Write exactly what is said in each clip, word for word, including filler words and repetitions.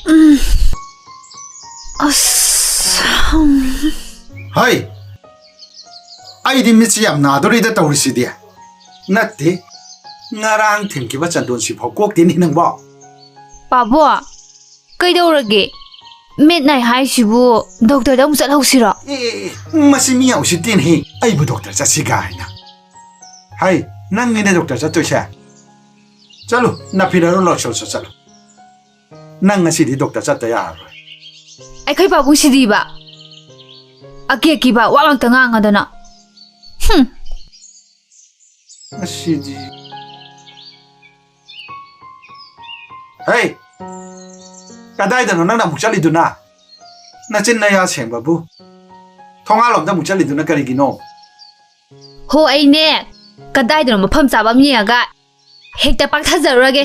ꯎꯝ꯫ ꯑꯁ꯫ ꯎꯝ꯫ ꯍꯩ! ꯑꯩꯗꯤ ꯃꯤꯠꯁꯤ ꯌꯥꯝ ꯅꯥꯗꯣꯔꯤꯗ ꯇꯧꯔꯤꯁꯤꯗꯤ꯫ ꯅꯠꯇꯦ, ꯉꯔꯥꯡ ꯊꯤꯟꯈꯤꯕ ꯆꯟꯗꯣꯟꯁꯤꯐꯥꯎ ꯀꯣꯛꯇꯦꯅꯦ ꯅꯪꯕꯣ꯫ ꯄꯥꯕꯣ, ꯀꯩꯗꯧꯔꯒꯦ? ꯃꯤꯠ ꯅꯥꯏ ꯍꯥꯏꯁꯤꯕꯨ ꯗꯣꯛꯇꯔꯗ ꯑꯃꯨꯛ ꯆꯠꯍꯧꯁꯤꯔꯣ? ꯑꯦ, ꯑꯦ, ꯑꯦ, ꯃꯁꯤ ꯃꯤ ꯌꯥꯝ ꯎꯁꯤꯠꯇꯦꯅꯦꯍꯦ꯫ ꯑꯩꯕꯨ ꯗꯣꯛꯇꯔ ꯆꯠꯁꯤ ꯀꯥꯏꯅ꯫ ꯍꯩ, ꯅꯪꯅꯤꯅꯦ ꯗꯣꯛꯇꯔ ꯆꯠꯇꯣꯏꯁꯦ꯫ ꯆꯠꯂꯨ, ꯅꯥꯐꯤꯔꯔꯣ ꯂꯥꯛꯁꯣꯜꯁꯨ ꯆꯠꯂꯨ꯫ ꯅꯪ ꯉꯁꯤꯗꯤ ꯗꯣꯛꯇꯔ ꯆꯠꯇ ꯌꯥꯔꯔꯣꯏ꯫ ꯑꯩꯈꯣꯏ ꯄꯥꯕꯨꯡ ꯁꯤꯗꯤꯕ꯫ ꯑꯀꯦ ꯑꯀꯤꯕ ꯋꯥ ꯉꯥꯛꯇ ꯉꯥꯡꯉꯗꯅ꯫ ꯍꯨꯝ꯫ ꯉꯁꯤꯗꯤ꯫ ꯍꯩ! ꯀꯗꯥꯏꯗꯅꯣ ꯅꯪꯅ ꯑꯃꯨꯛ ꯆꯠꯂꯤꯗꯨꯅ? ꯅꯆꯤꯟ ꯅꯌꯥ ꯁꯦꯡꯕꯕꯨ꯫ ꯊꯣꯡꯒꯥꯜꯂꯣꯝꯗ ꯑꯃꯨꯛ ꯆꯠꯂꯤꯗꯨꯅ ꯀꯔꯤꯒꯤꯅꯣ? ꯍꯣ, ꯑꯩꯅꯦ, ꯀꯗꯥꯏꯗꯅꯣ ꯃꯐꯝ ꯆꯥꯕ ꯑꯃ ꯌꯦꯡꯉꯒ ꯍꯦꯛꯇ ꯄꯥꯛꯊꯖꯔꯨꯔꯒꯦ꯫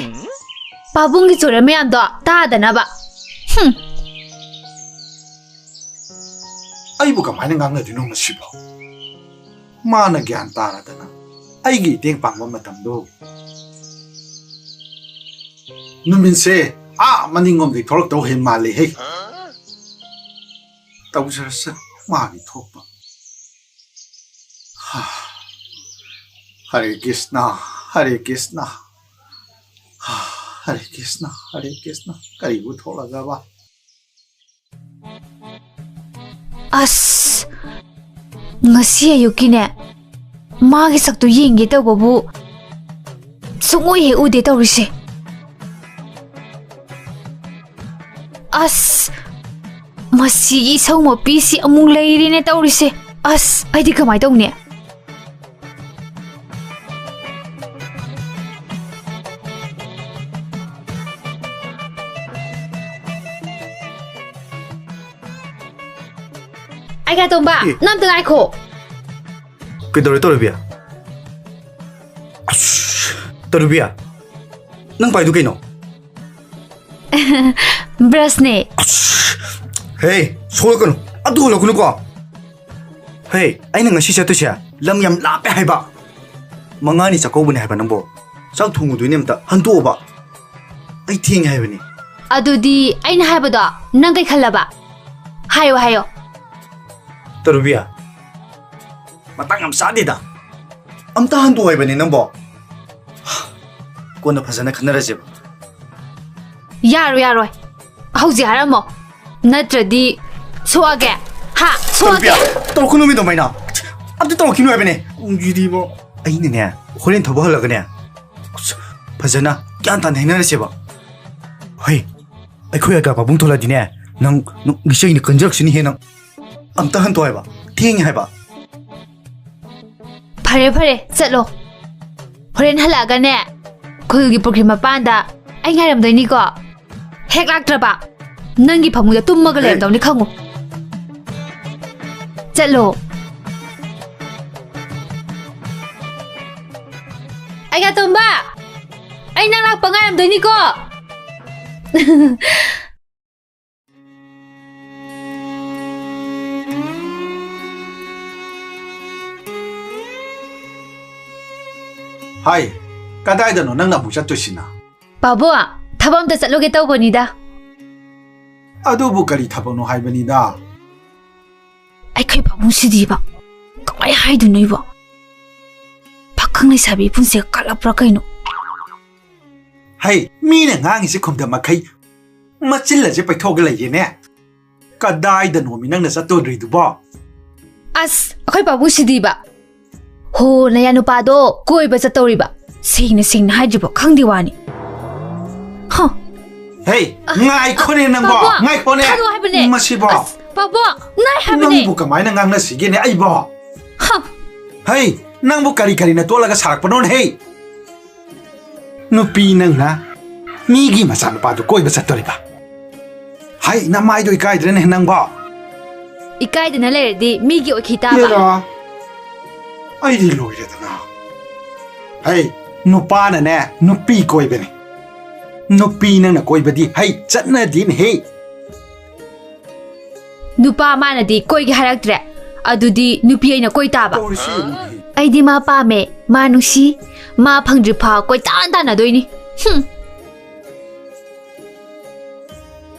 ꯄꯥꯕꯨꯡꯒꯤ ꯆꯣꯏꯔ ꯃꯌꯥꯝꯗꯣ ꯇꯥꯗꯅꯕ꯫ ꯍꯨꯝ꯫ ꯑꯩꯕꯨ ꯀꯃꯥꯏꯅ ꯉꯥꯡꯅꯗꯣꯏꯅꯣ ꯃꯁꯤꯕꯣ? ꯃꯥꯅ ꯒ꯭ꯌꯥꯟ ꯇꯥꯔꯗꯅ ꯑꯩꯒꯤ ꯏꯇꯦꯡ ꯄꯥꯡꯕ ꯃꯇꯝꯗꯣ꯫ ꯅꯨꯃꯤꯠꯁꯦ ꯑꯥ ꯃꯅꯤꯡꯂꯣꯝꯗꯒꯤ ꯊꯣꯛꯂꯛꯇꯧ ꯍꯦ ꯃꯥꯜꯂꯦꯍꯦ꯫ ꯇꯧꯖꯔꯁ ꯃꯥꯒꯤ ꯊꯣꯛꯄ꯫ ꯍꯥ꯫ ꯍꯔꯦ ꯀ꯭ꯔꯤꯁꯅ, ꯍꯔꯦ ꯀ꯭ꯔꯤꯁꯅ꯫ ꯍꯥ, ꯍꯔꯦ ꯀ꯭ꯔꯤꯁꯅ, ꯍꯔꯦ ꯀ꯭ꯔꯤꯁꯅ꯫ ꯀꯔꯤꯕꯨ ꯊꯣꯛꯂꯒꯕ? ꯑꯁ, ꯉꯁꯤ ꯑꯌꯨꯛꯀꯤꯅꯦ, ꯃꯥꯒꯤ ꯁꯛꯇꯨ ꯌꯦꯡꯒꯦ ꯇꯧꯕꯕꯨ ꯁꯨꯡꯎ ꯍꯦꯛ ꯎꯗꯦ ꯇꯧꯔꯤꯁꯦ꯫ ꯑꯁ, ꯃꯁꯤꯒꯤ ꯏꯁꯧ ꯃꯄꯤꯁꯤ ꯑꯃꯨꯛ ꯂꯩꯔꯦꯅꯦ ꯇꯧꯔꯤꯁꯦ꯫ ꯑꯁ, ꯑꯩꯗꯤ ꯀꯃꯥꯏ ꯇꯧꯅꯤ? ꯑꯩ ꯀꯥꯇꯣꯝꯕ, ꯑꯦ꯫ ꯅꯪ ꯑꯝꯇ ꯉꯥꯏꯈꯣ꯫ ꯀꯩꯗꯧꯔꯦ ꯇꯧꯔꯕꯤ? ꯑꯁ, ꯇꯧꯔꯕꯤ, ꯅꯪ ꯄꯥꯏꯗꯨ ꯀꯩꯅꯣ? ꯕ꯭ꯔꯁꯅꯦ꯫ ꯑꯁ, ꯍꯦ, ꯁꯣꯛꯂꯛꯀꯅꯨ꯫ ꯑꯗꯨ ꯍꯣꯜꯂꯛꯀꯅꯨꯀꯣ꯫ ꯍꯦ, ꯑꯩꯅ ꯉꯁꯤ ꯆꯠꯇꯣꯏꯁꯦ ꯂꯝ ꯌꯥꯝ ꯂꯥꯞꯄꯦ ꯍꯥꯏꯕ꯫ ꯃꯉꯥꯅꯤ ꯆꯥꯛꯀꯧꯕꯅꯦ ꯍꯥꯏꯕ ꯅꯪꯕꯣ꯫ ꯆꯥꯛ ꯊꯣꯡꯉꯨꯗꯣꯏꯅꯦ, ꯑꯝꯇ ꯍꯟꯗꯣꯛꯑꯣꯕ꯫ ꯑꯩ ꯊꯦꯡꯉꯦ ꯍꯥꯏꯕꯅꯤ꯫ ꯑꯗꯨꯗꯤ ꯑꯩꯅ ꯍꯥꯏꯕꯗꯣ ꯅꯪ ꯀꯩ ꯈꯜꯂꯕ? ꯍꯥꯏꯌꯣ, ꯍꯥꯏꯌꯣ꯫ ꯇꯔꯨꯕꯤ, ꯃꯇꯥꯡ ꯌꯥꯝ ꯆꯥꯗꯦꯗ꯫ ꯑꯝꯇ ꯍꯟꯗꯣꯛ ꯍꯥꯏꯕꯅꯦ ꯅꯪꯕꯣ꯫ ꯀꯣꯟꯅ ꯐꯖꯅ ꯈꯟꯅꯔꯁꯦꯕ꯫ ꯌꯥꯔꯣꯏ, ꯌꯥꯔꯣꯏ꯫ ꯍꯧꯖꯤꯛ ꯍꯥꯏꯔꯝꯃꯣ꯫ ꯅꯠꯇ꯭ꯔꯗꯤ ꯁꯣꯛꯑꯒꯦ꯫ ꯍꯥ? ꯁꯣꯛꯑꯒꯦ? ꯇꯧꯔꯛꯀꯅꯨꯃꯤ ꯑꯗꯨꯃꯥꯏꯅ꯫ ꯑꯝꯇ ꯇꯧꯔꯛꯈꯤꯅꯨ ꯍꯥꯏꯕꯅꯦ꯫ ꯎꯪꯒꯤꯗꯤꯕꯣ꯫ ꯑꯩꯅꯅꯦ, ꯍꯣꯔꯦꯟ ꯊꯕꯛ ꯍꯜꯂꯒꯅꯦ, ꯐꯖꯅ ꯒ꯭ꯌꯥꯟ ꯇꯥꯅ ꯍꯥꯏꯅꯔꯁꯦꯕ꯫ ꯍꯣꯏ, ꯑꯩꯈꯣꯏ ꯑꯒꯥ ꯄꯥꯕꯨꯡ ꯊꯣꯛꯂꯛꯑꯗꯤꯅꯦ, ꯅꯪ, ꯅꯪ ꯂꯤꯆꯩꯅ ꯀꯟꯖꯔꯛꯁꯤꯅꯤ ꯍꯦ ꯅꯪ꯫ ꯑꯝꯇ ꯍꯟꯇꯣꯛ ꯍꯥꯏꯕ, ꯊꯦꯡꯉꯦ ꯍꯥꯏꯕ꯫ ꯐꯔꯦ, ꯐꯔꯦ, ꯆꯠꯂꯣ꯫ ꯍꯣꯔꯦꯟ ꯍꯜꯂꯛꯑꯒꯅꯦ, ꯈꯨꯜꯒꯤ ꯄꯨꯈ꯭ꯔꯤ ꯃꯄꯥꯟꯗ ꯑꯩ ꯉꯥꯏꯔꯝꯗꯣꯏꯅꯤꯀꯣ꯫ ꯍꯦꯛ ꯂꯥꯛꯇ꯭ꯔꯕ, ꯅꯪꯒꯤ ꯐꯃꯨꯡꯗ ꯇꯨꯝꯃꯒ ꯂꯩꯔꯝꯗꯧꯅꯤ, ꯈꯪꯉꯨ꯫ ꯆꯠꯂꯣ꯫ ꯑꯩꯒ ꯇꯣꯝꯕ, ꯑꯩ ꯅꯪ ꯂꯥꯛꯄ ꯉꯥꯏꯔꯝꯗꯣꯏꯅꯤꯀꯣ꯫ ꯍꯥꯏ, ꯀꯗꯥꯏꯗꯅꯣ ꯅꯪꯅ ꯑꯃꯨꯛ ꯆꯠꯇꯣꯏꯁꯤꯅ? ꯄꯥꯕꯨꯡ, ꯊꯕꯛ ꯑꯝꯇ ꯆꯠꯂꯨꯒꯦ ꯇꯧꯕꯅꯤꯗ꯫ ꯑꯗꯨꯕꯨ ꯀꯔꯤ ꯊꯕꯛꯅꯣ ꯍꯥꯏꯕꯅꯤꯗ? ꯑꯩꯈꯣꯏ ꯄꯥꯕꯨꯡꯁꯤꯗꯤꯕ, ꯀꯃꯥꯏ ꯍꯥꯏꯗꯣꯏꯅꯣ ꯑꯩꯕꯣ? ꯄꯥꯈꯪ ꯂꯩꯁꯥꯕꯤ ꯄꯨꯟꯁꯤꯒ ꯀꯠꯂꯛꯄ꯭ꯔꯥ ꯀꯩꯅꯣ? ꯍꯩ, ꯃꯤꯅ ꯉꯥꯡꯉꯤꯁꯦ ꯈꯨꯝꯗ ꯃꯈꯩ ꯃꯆꯤꯜ ꯑꯁꯦ ꯄꯩꯊꯣꯛꯑꯒ ꯂꯩꯌꯦꯅꯦ꯫ ꯀꯗꯥꯏꯗꯅꯣꯃꯤ ꯅꯪꯅ ꯆꯠꯇꯣꯔꯤꯗꯨꯕꯣ? ꯑꯁ, ꯑꯩꯈꯣꯏ ꯄꯥꯕꯨꯡꯁꯤꯗꯤꯕ, ꯍꯣ, ꯅꯌꯥ ꯅꯨꯄꯥꯗꯣ ꯀꯣꯏꯕ ꯆꯠꯇꯧꯔꯤꯕ꯫ ꯁꯦꯡꯅ ꯁꯦꯡꯅ ꯍꯥꯏꯗ꯭ꯔꯤꯕꯣ ꯈꯪꯗꯦ ꯋꯥꯅꯤ꯫ ꯍ꯫ ꯍꯦ, ꯉꯥꯏꯈꯣꯅꯦ ꯅꯪꯕꯣ, ꯄꯥꯕꯨꯡ, ꯉꯥꯏꯈꯣꯅꯦ꯫ ꯊꯥꯗꯣꯛꯑꯣ ꯍꯥꯏꯕꯅꯦ꯫ ꯃꯁꯤꯕꯣ꯫ ꯑꯁ, ꯄꯥꯕꯨꯡ, ꯉꯥꯏ ꯍꯥꯏꯕꯅꯦ꯫ ꯅꯪꯕꯨ ꯀꯃꯥꯏꯅ ꯉꯥꯡꯅꯁꯤꯒꯦꯅꯦ ꯑꯩꯕꯣ? ꯍ꯫ ꯍꯩ, ꯅꯪꯕꯨ ꯀꯔꯤ ꯀꯔꯤꯅ ꯇꯣꯠꯂꯒ ꯁꯥꯔꯛꯄꯅꯣꯅꯦ ꯍꯦ? ꯅꯨꯄꯤ ꯅꯪꯅ ꯃꯤꯒꯤ ꯃꯆꯥꯅꯨꯄꯥꯗꯨ ꯀꯣꯏꯕ ꯆꯠꯇꯣꯔꯤꯕ꯫ ꯍꯩ, ꯅꯃꯥꯏꯗꯣ ꯏꯀꯥꯏꯗ꯭ꯔꯅꯦ ꯅꯪꯕꯣ? ꯏꯀꯥꯏꯗꯅ ꯂꯩꯔꯗꯤ ꯃꯤꯒꯤ ꯑꯣꯏꯈꯤ ꯇꯥꯕ꯫ ꯌꯦꯔꯥ, ꯑꯩꯗꯤ ꯂꯣꯏꯔꯦꯗꯅ꯫ ꯍꯩ, ꯅꯨꯄꯥꯅꯅꯦ ꯅꯨꯄꯤ ꯀꯣꯏꯕꯅꯦ꯫ ꯅꯨꯄꯤ ꯅꯪꯅ ꯀꯣꯏꯕꯗꯤ, ꯍꯩ, ꯆꯠꯅꯗꯦꯅꯦꯍꯦ꯫ ꯅꯨꯄꯥ ꯃꯥꯅꯗꯤ ꯀꯣꯏꯒꯦ ꯍꯥꯏꯔꯛꯇ꯭ꯔꯦ꯫ ꯑꯗꯨꯗꯤ ꯅꯨꯄꯤ ꯑꯩꯅ ꯀꯣꯏ ꯇꯥꯕ꯫ ꯇꯧꯔꯤꯁꯤ ꯌꯦꯡꯉꯨꯅꯦꯍꯦ꯫ ꯑꯩꯗꯤ ꯃꯥ ꯄꯥꯝꯃꯦ, ꯃꯥ ꯅꯨꯡꯁꯤ꯫ ꯃꯥ ꯐꯪꯗ꯭ꯔꯤ ꯐꯥꯎ ꯀꯣꯏꯇꯥꯟ ꯇꯥꯟꯅꯗꯣꯏꯅꯤ꯫ ꯍꯨꯝ꯫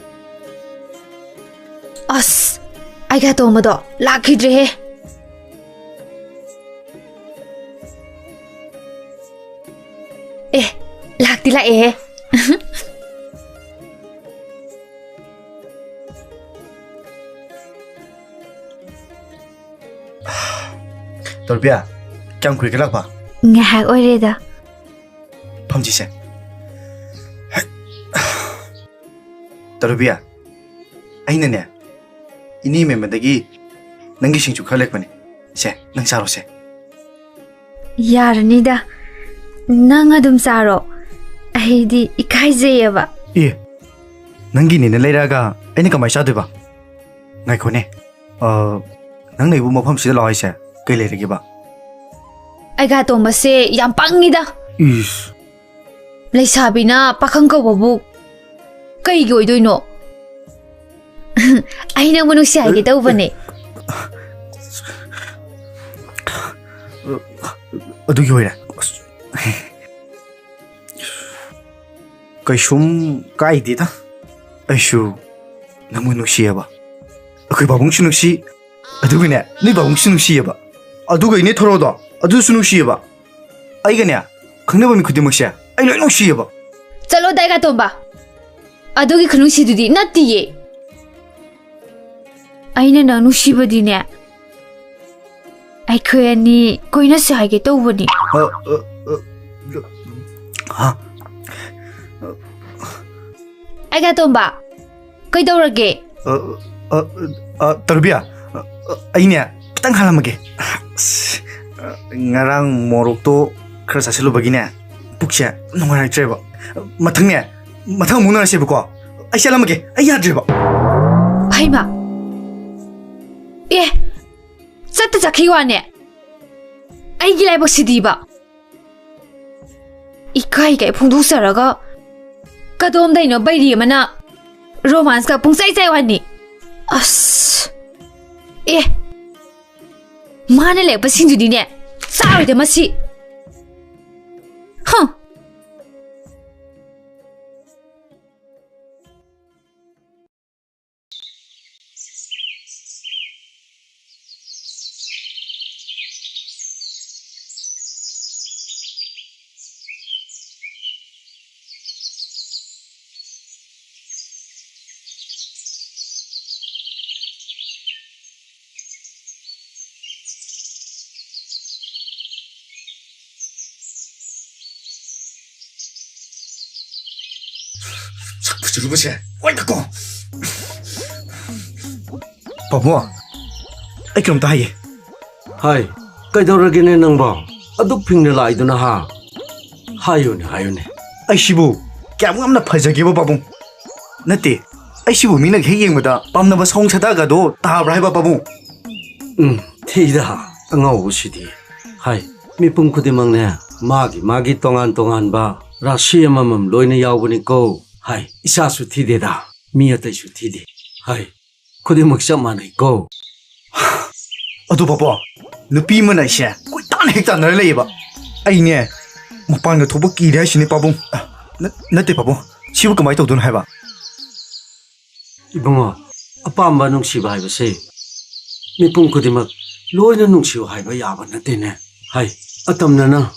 ꯑꯩꯒ ꯇꯣꯝꯕꯗꯣ ꯂꯥꯛꯈꯤꯗ꯭ꯔꯦꯍꯦ꯫ ꯑꯦ, ꯂꯥꯛꯇꯤ ꯂꯥꯛꯑꯦꯍꯦ꯫ ꯇꯣꯔꯕꯤꯌꯥ, ꯀꯌꯥꯝ ꯀꯨꯏꯔꯒꯦ ꯂꯥꯛꯄ? ꯉꯥꯏꯍꯥꯛ ꯑꯣꯏꯔꯦꯗ꯫ ꯐꯝꯁꯤꯁꯦ꯫ ꯇꯣꯔꯕꯤꯌꯥ, ꯑꯩꯅꯅꯦ, ꯏꯅꯦ ꯃꯦꯝꯃꯗꯒꯤ ꯅꯪꯒꯤ ꯁꯤꯡꯖꯨ ꯈꯔ ꯂꯦꯛꯄꯅꯦ꯫ ꯁꯦ, ꯅꯪ ꯆꯥꯔꯣꯁꯦ꯫ ꯌꯥꯔꯅꯤꯗ, ꯅꯪ ꯑꯗꯨꯝ ꯆꯥꯔꯣ, ꯑꯩꯗꯤ ꯏꯀꯥꯏꯖꯩꯌꯦꯕ꯫ ꯑꯦ, ꯅꯪꯒꯤꯅꯦꯅ ꯂꯩꯔꯛꯑꯒ ꯑꯩꯅ ꯀꯃꯥꯏ ꯆꯥꯗꯣꯏꯕ? ꯉꯥꯏꯈꯣꯅꯦ, ꯑ, ꯅꯪ ꯂꯩꯕ ꯃꯐꯝꯁꯤꯗ ꯂꯥꯛꯑꯣ ꯍꯥꯏꯁꯦ ꯀꯩ ꯂꯩꯔꯒꯦꯕ? ꯑꯩꯒ ꯇꯣꯝꯕꯁꯦ ꯌꯥꯝ ꯄꯪꯉꯤꯗ꯫ ꯏꯁ꯫ ꯂꯩꯁꯥꯕꯤꯅ ꯄꯥꯈꯪ ꯀꯧꯕꯕꯨ ꯀꯩꯒꯤ ꯑꯣꯏꯗꯣꯏꯅꯣ? ꯑꯩ ꯅꯪꯕꯨ ꯅꯨꯡꯁꯤ ꯍꯥꯏꯒꯦ ꯇꯧꯕꯅꯦ꯫ ꯑꯗꯨꯒꯤ ꯑꯣꯏꯔꯦ꯫ ꯑꯁ꯫ ꯀꯩꯁꯨꯝ ꯀꯥꯏꯗꯦꯗ꯫ ꯑꯩꯁꯨ ꯅꯪꯕꯨ ꯅꯨꯡꯁꯤꯌꯦꯕ꯫ ꯑꯩꯈꯣꯏ ꯄꯥꯕꯨꯡꯁꯨ ꯅꯨꯡꯁꯤ, ꯑꯗꯨꯒꯅꯦ, ꯅꯣꯏ ꯄꯥꯕꯨꯡꯁꯨ ꯅꯨꯡꯁꯤꯌꯦꯕ꯫ ꯑꯗꯨꯒ ꯏꯅꯦ ꯊꯣꯔꯣꯗꯣ, ꯑꯗꯨꯁꯨ ꯅꯨꯡꯁꯤꯌꯦꯕ꯫ ꯑꯩꯒꯅꯦ, ꯈꯪꯅꯕ ꯃꯤ ꯈꯨꯗꯤꯡꯃꯛꯁꯦ ꯑꯩ ꯂꯣꯏ ꯅꯨꯡꯁꯤꯌꯦꯕ꯫ ꯆꯠꯂꯣ, ꯗꯥꯏꯒꯥꯇꯣꯝꯕ꯫ ꯑꯗꯨꯒꯤ ꯈꯨꯅꯨꯡꯁꯤꯗꯨꯗꯤ ꯅꯠꯇꯤꯌꯦ꯫ ꯑꯩꯅ ꯅꯪ ꯅꯨꯡꯁꯤꯕꯗꯤꯅꯦ, ꯑꯩꯈꯣꯏ ꯑꯅꯤ ꯀꯣꯏꯅꯁꯦ ꯍꯥꯏꯒꯦ ꯇꯧꯕꯅꯤ꯫ ꯑ, ꯑ, ꯑ, ꯍꯥ? ꯑꯩꯒ ꯇꯣꯝꯕ, ꯀꯩꯗꯧꯔꯒꯦ? ꯑ, ꯑ, ꯑ, ꯇꯔꯨꯕꯤ, ꯑ, ꯑ, ꯑꯩꯅꯦ, ꯈꯤꯇꯪ ꯍꯥꯜꯂꯝꯃꯒꯦ꯫ ꯑꯁ, ꯑ, ꯉꯔꯥꯡ ꯃꯣꯔꯣꯛꯇꯣ ꯈꯔ ꯆꯥꯁꯤꯜꯂꯨꯕꯒꯤꯅꯦ, ꯄꯨꯛꯁꯦ ꯅꯨꯡꯉꯥꯏꯔꯛꯇ꯭ꯔꯦꯕ꯫ ꯃꯊꯪꯅꯦ, ꯃꯊꯪ ꯑꯃꯨꯛ ꯎꯅꯔꯁꯦꯕꯀꯣ꯫ ꯑꯩ ꯆꯠꯂꯝꯃꯒꯦ, ꯑꯩ ꯌꯥꯗ꯭ꯔꯦꯕ꯫ ꯍꯩꯃꯥ! ꯑꯦ, ꯆꯠꯇ ꯆꯠꯈꯤ ꯋꯥꯅꯦ꯫ ꯑꯩꯒꯤ ꯂꯥꯏꯕꯛꯁꯤꯗꯤꯕ꯫ ꯏꯀꯥꯏ ꯏꯀꯥꯏ ꯐꯣꯡꯗꯣꯛꯆꯔꯒ ꯀꯗꯣꯝꯗꯩꯅꯣ ꯕꯩꯔꯤ ꯑꯃꯅ ꯔꯣꯃꯥꯟꯁꯀ ꯄꯨꯡꯆꯥꯏ ꯆꯥꯏ ꯋꯥꯅꯤ꯫ ꯑꯁ! ꯑꯦ! ꯃꯥꯅ ꯂꯦꯛꯄꯁꯤꯡꯗꯨꯗꯤꯅꯦ, ꯆꯥꯔꯣꯏꯗ ꯃꯁꯤ꯫ ꯍꯨꯝ! ꯁꯛ ꯐꯖꯔꯨꯕꯁꯦ, ꯋꯥꯏꯗꯀꯣ꯫ ꯄꯥꯕꯨꯡ, ꯑꯩ ꯀꯩꯅꯣꯝꯇ ꯍꯥꯏꯒꯦ꯫ ꯍꯥꯏ, ꯀꯩꯗꯧꯔꯒꯦꯅꯦ ꯅꯪꯕꯣ? ꯑꯗꯨꯛ ꯐꯤꯡꯅ ꯂꯥꯛꯏꯗꯨꯅ ꯍꯥ? ꯍꯥꯏꯌꯨꯅꯦ, ꯍꯥꯏꯌꯨꯅꯦ꯫ ꯑꯩꯁꯤꯕꯨ ꯀꯌꯥꯝ ꯌꯥꯝꯅ ꯐꯖꯒꯦꯕ ꯄꯥꯕꯨꯡ? ꯅꯠꯇꯦ, ꯑꯩꯁꯤꯕꯨ ꯃꯤꯅ ꯍꯦꯛ ꯌꯦꯡꯕꯗ ꯄꯥꯝꯅꯕ ꯁꯑꯣꯡ ꯁꯥꯗꯥꯒꯗꯣ ꯇꯥꯕ꯭ꯔꯥ ꯍꯥꯏꯕ ꯄꯥꯕꯨꯡ? ꯎꯝ, ꯊꯤꯗ ꯑꯉꯥꯎꯕꯁꯤꯗꯤ꯫ ꯍꯥꯏ, ꯃꯤꯄꯨꯝ ꯈꯨꯗꯤꯡꯃꯛꯅꯦ, ꯃꯥꯒꯤ ꯃꯥꯒꯤ ꯇꯣꯉꯥꯟ ꯇꯣꯉꯥꯟꯕ ꯔꯥꯁꯤ ꯑꯃꯃꯝ ꯂꯣꯏꯅ ꯌꯥꯎꯕꯅꯤꯀꯣ꯫ ꯍꯥꯏ, ꯏꯁꯥꯁꯨ ꯊꯤꯗꯦꯗ, ꯃꯤ ꯑꯇꯩꯁꯨ ꯊꯤꯗꯦ꯫ ꯍꯥꯏ, ꯈꯨꯗꯤꯡꯃꯛ ꯆꯞ ꯃꯥꯟꯅꯩꯀꯣ꯫ ꯑꯗꯨ ꯄꯥꯕꯨꯡ, ꯅꯨꯄꯤ ꯑꯃꯅ ꯑꯩꯁꯦ ꯀꯣꯏꯇꯥꯟ ꯍꯦꯛ ꯇꯥꯟꯅꯔ ꯂꯩꯌꯦꯕ꯫ ꯑꯩꯅꯦ ꯃꯄꯥꯟꯒ ꯊꯣꯛꯄ ꯀꯤꯔꯦ ꯍꯥꯏꯁꯤꯅꯦ ꯄꯥꯕꯨꯡ꯫ ꯑ, ꯅ-, ꯅꯠꯇꯦ ꯄꯥꯕꯨꯡ, ꯁꯤꯕꯨ ꯀꯃꯥꯏꯅ ꯇꯧꯗꯣꯏꯅꯣ ꯍꯥꯏꯕ? ꯏꯕꯨꯡꯉꯣ, ꯑꯄꯥꯝꯕ ꯅꯨꯡꯁꯤꯕ ꯍꯥꯏꯕꯁꯦ ꯃꯤꯄꯨꯝ ꯈꯨꯗꯤꯡꯃꯛ ꯂꯣꯏꯅ ꯅꯨꯡꯁꯤꯌꯨ ꯍꯥꯏꯕ ꯌꯥꯕ ꯅꯠꯇꯦꯅꯦ꯫ ꯍꯥꯏ, ꯑꯇꯝꯅꯅ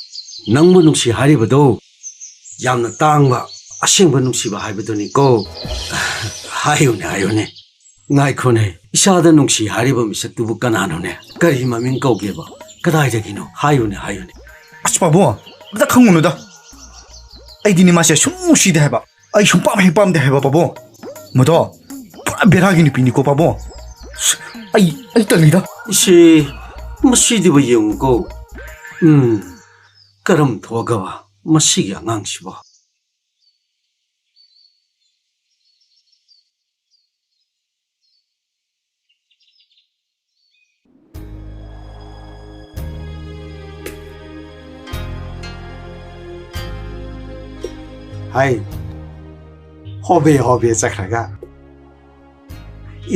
ꯅꯪꯕꯨ ꯅꯨꯡꯁꯤ ꯍꯥꯏꯔꯤꯕꯗꯣ ꯌꯥꯝꯅ ꯇꯥꯡꯕ, ꯑꯁꯦꯡꯕ ꯅꯨꯡꯁꯤꯕ ꯍꯥꯏꯕꯗꯨꯅꯤꯀꯣ꯫ ꯍꯥꯏꯌꯨꯅꯦ, ꯍꯥꯏꯌꯨꯅꯦ꯫ ꯉꯥꯏꯈꯣꯅꯦ, ꯏꯁꯥꯗ ꯅꯨꯡꯁꯤ ꯍꯥꯏꯔꯤꯕ ꯃꯤꯁꯛꯇꯨꯕꯨ ꯀꯅꯥꯅꯣꯅꯦ? ꯀꯔꯤ ꯃꯃꯤꯡ ꯀꯧꯒꯦꯕ? ꯀꯗꯥꯏꯗꯒꯤꯅꯣ? ꯍꯥꯏꯌꯨꯅꯦ, ꯍꯥꯏꯌꯨꯅꯦ꯫ ꯑꯁ ꯄꯥꯕꯨꯡ, ꯑꯝꯇ ꯈꯪꯉꯨꯅꯨꯗ꯫ ꯑꯩꯗꯤꯅꯦ ꯃꯥꯁꯦ ꯁꯨꯝ ꯅꯨꯡꯁꯤꯗꯦ ꯍꯥꯏꯕ꯫ ꯑꯩ ꯁꯨꯝ ꯄꯥꯝ ꯍꯦꯛ ꯄꯥꯝꯗꯦ ꯍꯥꯏꯕ ꯄꯥꯕꯨꯡ꯫ ꯃꯗꯣ ꯄꯨꯔꯥ ꯕꯦꯔꯥꯒꯤ ꯅꯨꯄꯤꯅꯤꯀꯣ ꯄꯥꯕꯨꯡ꯫ ꯑꯁ, ꯑꯩ, ꯑꯩ ꯇꯜꯂꯤꯗ꯫ ꯏꯁꯦ, ꯃꯁꯤꯗꯤꯕ ꯌꯦꯡꯉꯨꯀꯣ꯫ ꯎꯝ, ꯀꯔꯝ ꯊꯣꯛꯑꯒꯕ ꯃꯁꯤꯒꯤ ꯑꯉꯥꯡꯁꯤꯕꯣ? ꯍꯥꯏ, ꯍꯣꯕꯦ ꯍꯣꯕꯦ ꯆꯠꯈ꯭ꯔꯒ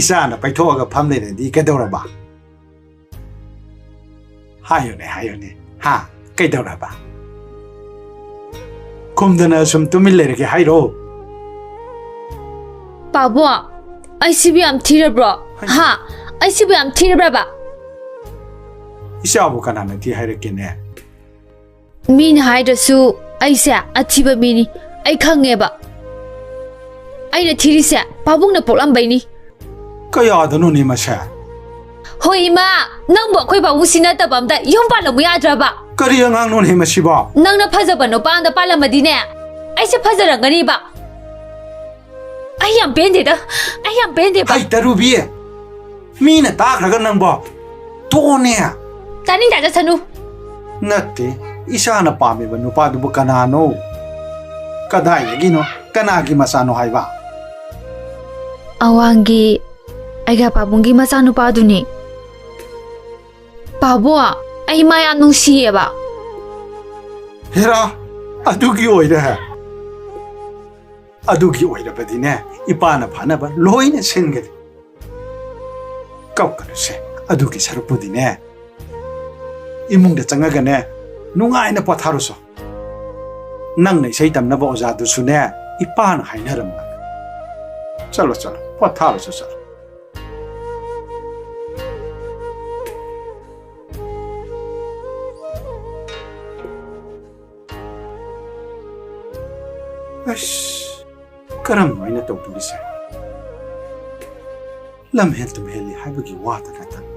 ꯏꯆꯥꯅ ꯄꯩꯊꯣꯛꯑꯒ ꯐꯝ ꯂꯩꯔꯗꯤ ꯀꯩꯗꯧꯔꯕ? ꯍꯥꯏꯌꯨꯅꯦ, ꯍꯥꯏꯌꯨꯅꯦ꯫ ꯍꯥ? ꯀꯩꯗꯧꯔꯕ? ꯈꯨꯝꯗꯅ ꯁꯨꯝ ꯇꯨꯃꯤꯟ ꯂꯩꯔꯒꯦ ꯍꯥꯏꯔꯣ? ꯄꯥꯕꯨꯡ, ꯑꯩꯁꯤꯕꯨ ꯌꯥꯝ ꯊꯤꯔꯕ꯭ꯔꯣ? ꯍꯥ? ꯑꯩꯁꯤꯕꯨ ꯌꯥꯝ ꯊꯤꯔꯕ꯭ꯔꯕ? ꯏꯆꯥꯕꯨ ꯀꯅꯥꯅ ꯊꯤ ꯍꯥꯏꯔꯛꯀꯦꯅꯦ? ꯃꯤꯅ ꯍꯥꯏꯗ꯭ꯔꯁꯨ ꯑꯩꯁꯦ ꯑꯊꯤꯕ ꯃꯤꯅꯤ, ꯑꯩ ꯈꯪꯉꯦꯕ꯫ ꯑꯩꯅ ꯊꯤꯔꯤꯁꯦ ꯄꯥꯕꯨꯡꯅ ꯄꯣꯛꯂꯝꯕꯩꯅꯤ꯫ ꯀꯌꯥꯗꯅꯣꯅꯦ ꯃꯁꯦ? ꯍꯣꯏ ꯏꯃꯥ, ꯅꯪꯕꯨ ꯑꯩꯈꯣꯏ ꯄꯥꯕꯨꯡꯁꯤ ꯅꯠꯇꯕ ꯑꯝꯗ ꯌꯨꯝ ꯄꯥꯜꯂꯝꯃꯨ ꯌꯥꯗ꯭ꯔꯕ? ꯀꯔꯤ ꯑꯉꯥꯡꯅꯣꯅꯦ ꯃꯁꯤꯕꯣ? ꯅꯪꯅ ꯐꯖꯕ ꯅꯨꯄꯥ ꯑꯝꯗ ꯄꯥꯜꯂꯝꯃꯗꯤꯅꯦ, ꯑꯩꯁꯦ ꯐꯖꯔꯝꯒꯅꯤꯕ꯫ ꯌꯥꯝ ꯄꯦꯟꯗꯦꯗ꯫ ꯑꯩ ꯌꯥꯝ ꯄꯦꯟꯗꯦꯕ꯫ ꯍꯩ, ꯇꯔꯨꯕꯤ! ꯃꯤꯅ ꯇꯥꯈ꯭ꯔꯒ ꯅꯪꯕꯣ ꯇꯣꯛꯑꯣꯅꯦ꯫ ꯇꯥꯅꯤꯡꯗꯦ, ꯆꯠꯁꯅꯨ꯫ ꯅꯠꯇꯦ, ꯏꯁꯥꯅ ꯄꯥꯝꯃꯤꯕ ꯅꯨꯄꯥꯗꯨꯕꯨ ꯀꯅꯥꯅꯣ? ꯀꯗꯥꯏꯗꯒꯤꯅꯣ? ꯀꯅꯥꯒꯤ ꯃꯆꯥꯅꯣ ꯍꯥꯏꯕ? ꯑꯋꯥꯡꯒꯤ ꯑꯩꯒ ꯄꯥꯕꯨꯡꯒꯤ ꯃꯆꯥꯅꯨꯄꯥꯗꯨꯅꯤ꯫ ꯄꯥꯕꯨꯡ, ꯑꯩ ꯃꯥ ꯌꯥꯝ ꯅꯨꯡꯁꯤꯌꯦꯕ꯫ ꯍꯦꯔꯥ, ꯑꯗꯨꯒꯤ ꯑꯣꯏꯔꯦ꯫ ꯑꯗꯨꯒꯤ ꯑꯣꯏꯔꯕꯗꯤꯅꯦ, ꯏꯄꯥꯅ ꯐꯅꯕ ꯂꯣꯏꯅ ꯁꯤꯟꯒꯅꯤ꯫ ꯀꯞꯀꯅꯨꯁꯦ, ꯑꯗꯨꯒꯤ ꯁꯔꯨꯛꯄꯨꯗꯤꯅꯦ, ꯏꯃꯨꯡꯗ ꯆꯪꯉꯒꯅꯦ, ꯅꯨꯡꯉꯥꯏꯅ ꯄꯣꯊꯥꯔꯨꯁꯣ꯫ ꯅꯪꯅ ꯏꯁꯩ ꯇꯝꯅꯕ ꯑꯣꯖꯥꯗꯨꯁꯨꯅꯦ, ꯏꯄꯥꯅ ꯍꯥꯏꯅꯔꯝꯕꯅꯦ꯫ ꯆꯠꯂꯣ, ꯆꯠꯂꯣ, ꯄꯣꯊꯥꯔꯨꯁꯣ, ꯆꯠꯂꯣ꯫ ꯑꯁ, ꯀꯔꯝꯅꯣ ꯑꯩꯅ ꯇꯧꯗꯣꯔꯤꯁꯦ? ꯂꯝ ꯍꯦꯟ ꯇꯨꯝ ꯍꯦꯜꯂꯤ ꯍꯥꯏꯕꯒꯤ ꯋꯥꯗ ꯅꯠꯇꯅ,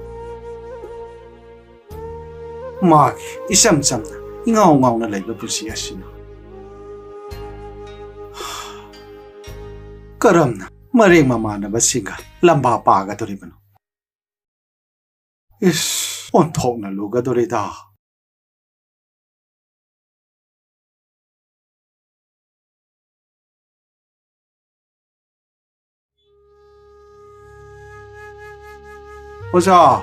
ꯃꯥꯒꯤ ꯏꯆꯝ ꯆꯝꯅ, ꯏꯉꯥꯎ ꯉꯥꯎꯅ ꯂꯩꯕ ꯄꯨꯟꯁꯤ ꯑꯁꯤꯅ ꯀꯔꯝꯅ ꯃꯔꯦꯡ ꯃꯃꯥꯟꯅꯕꯁꯤꯡꯒ ꯂꯝꯕꯥ ꯄꯥꯒꯗꯧꯔꯤꯕꯅꯣ? ꯏꯁ, ꯑꯣꯟꯊꯣꯛꯅ ꯂꯨꯒꯗꯧꯔꯤꯗ꯫ ꯑꯣꯖꯥ,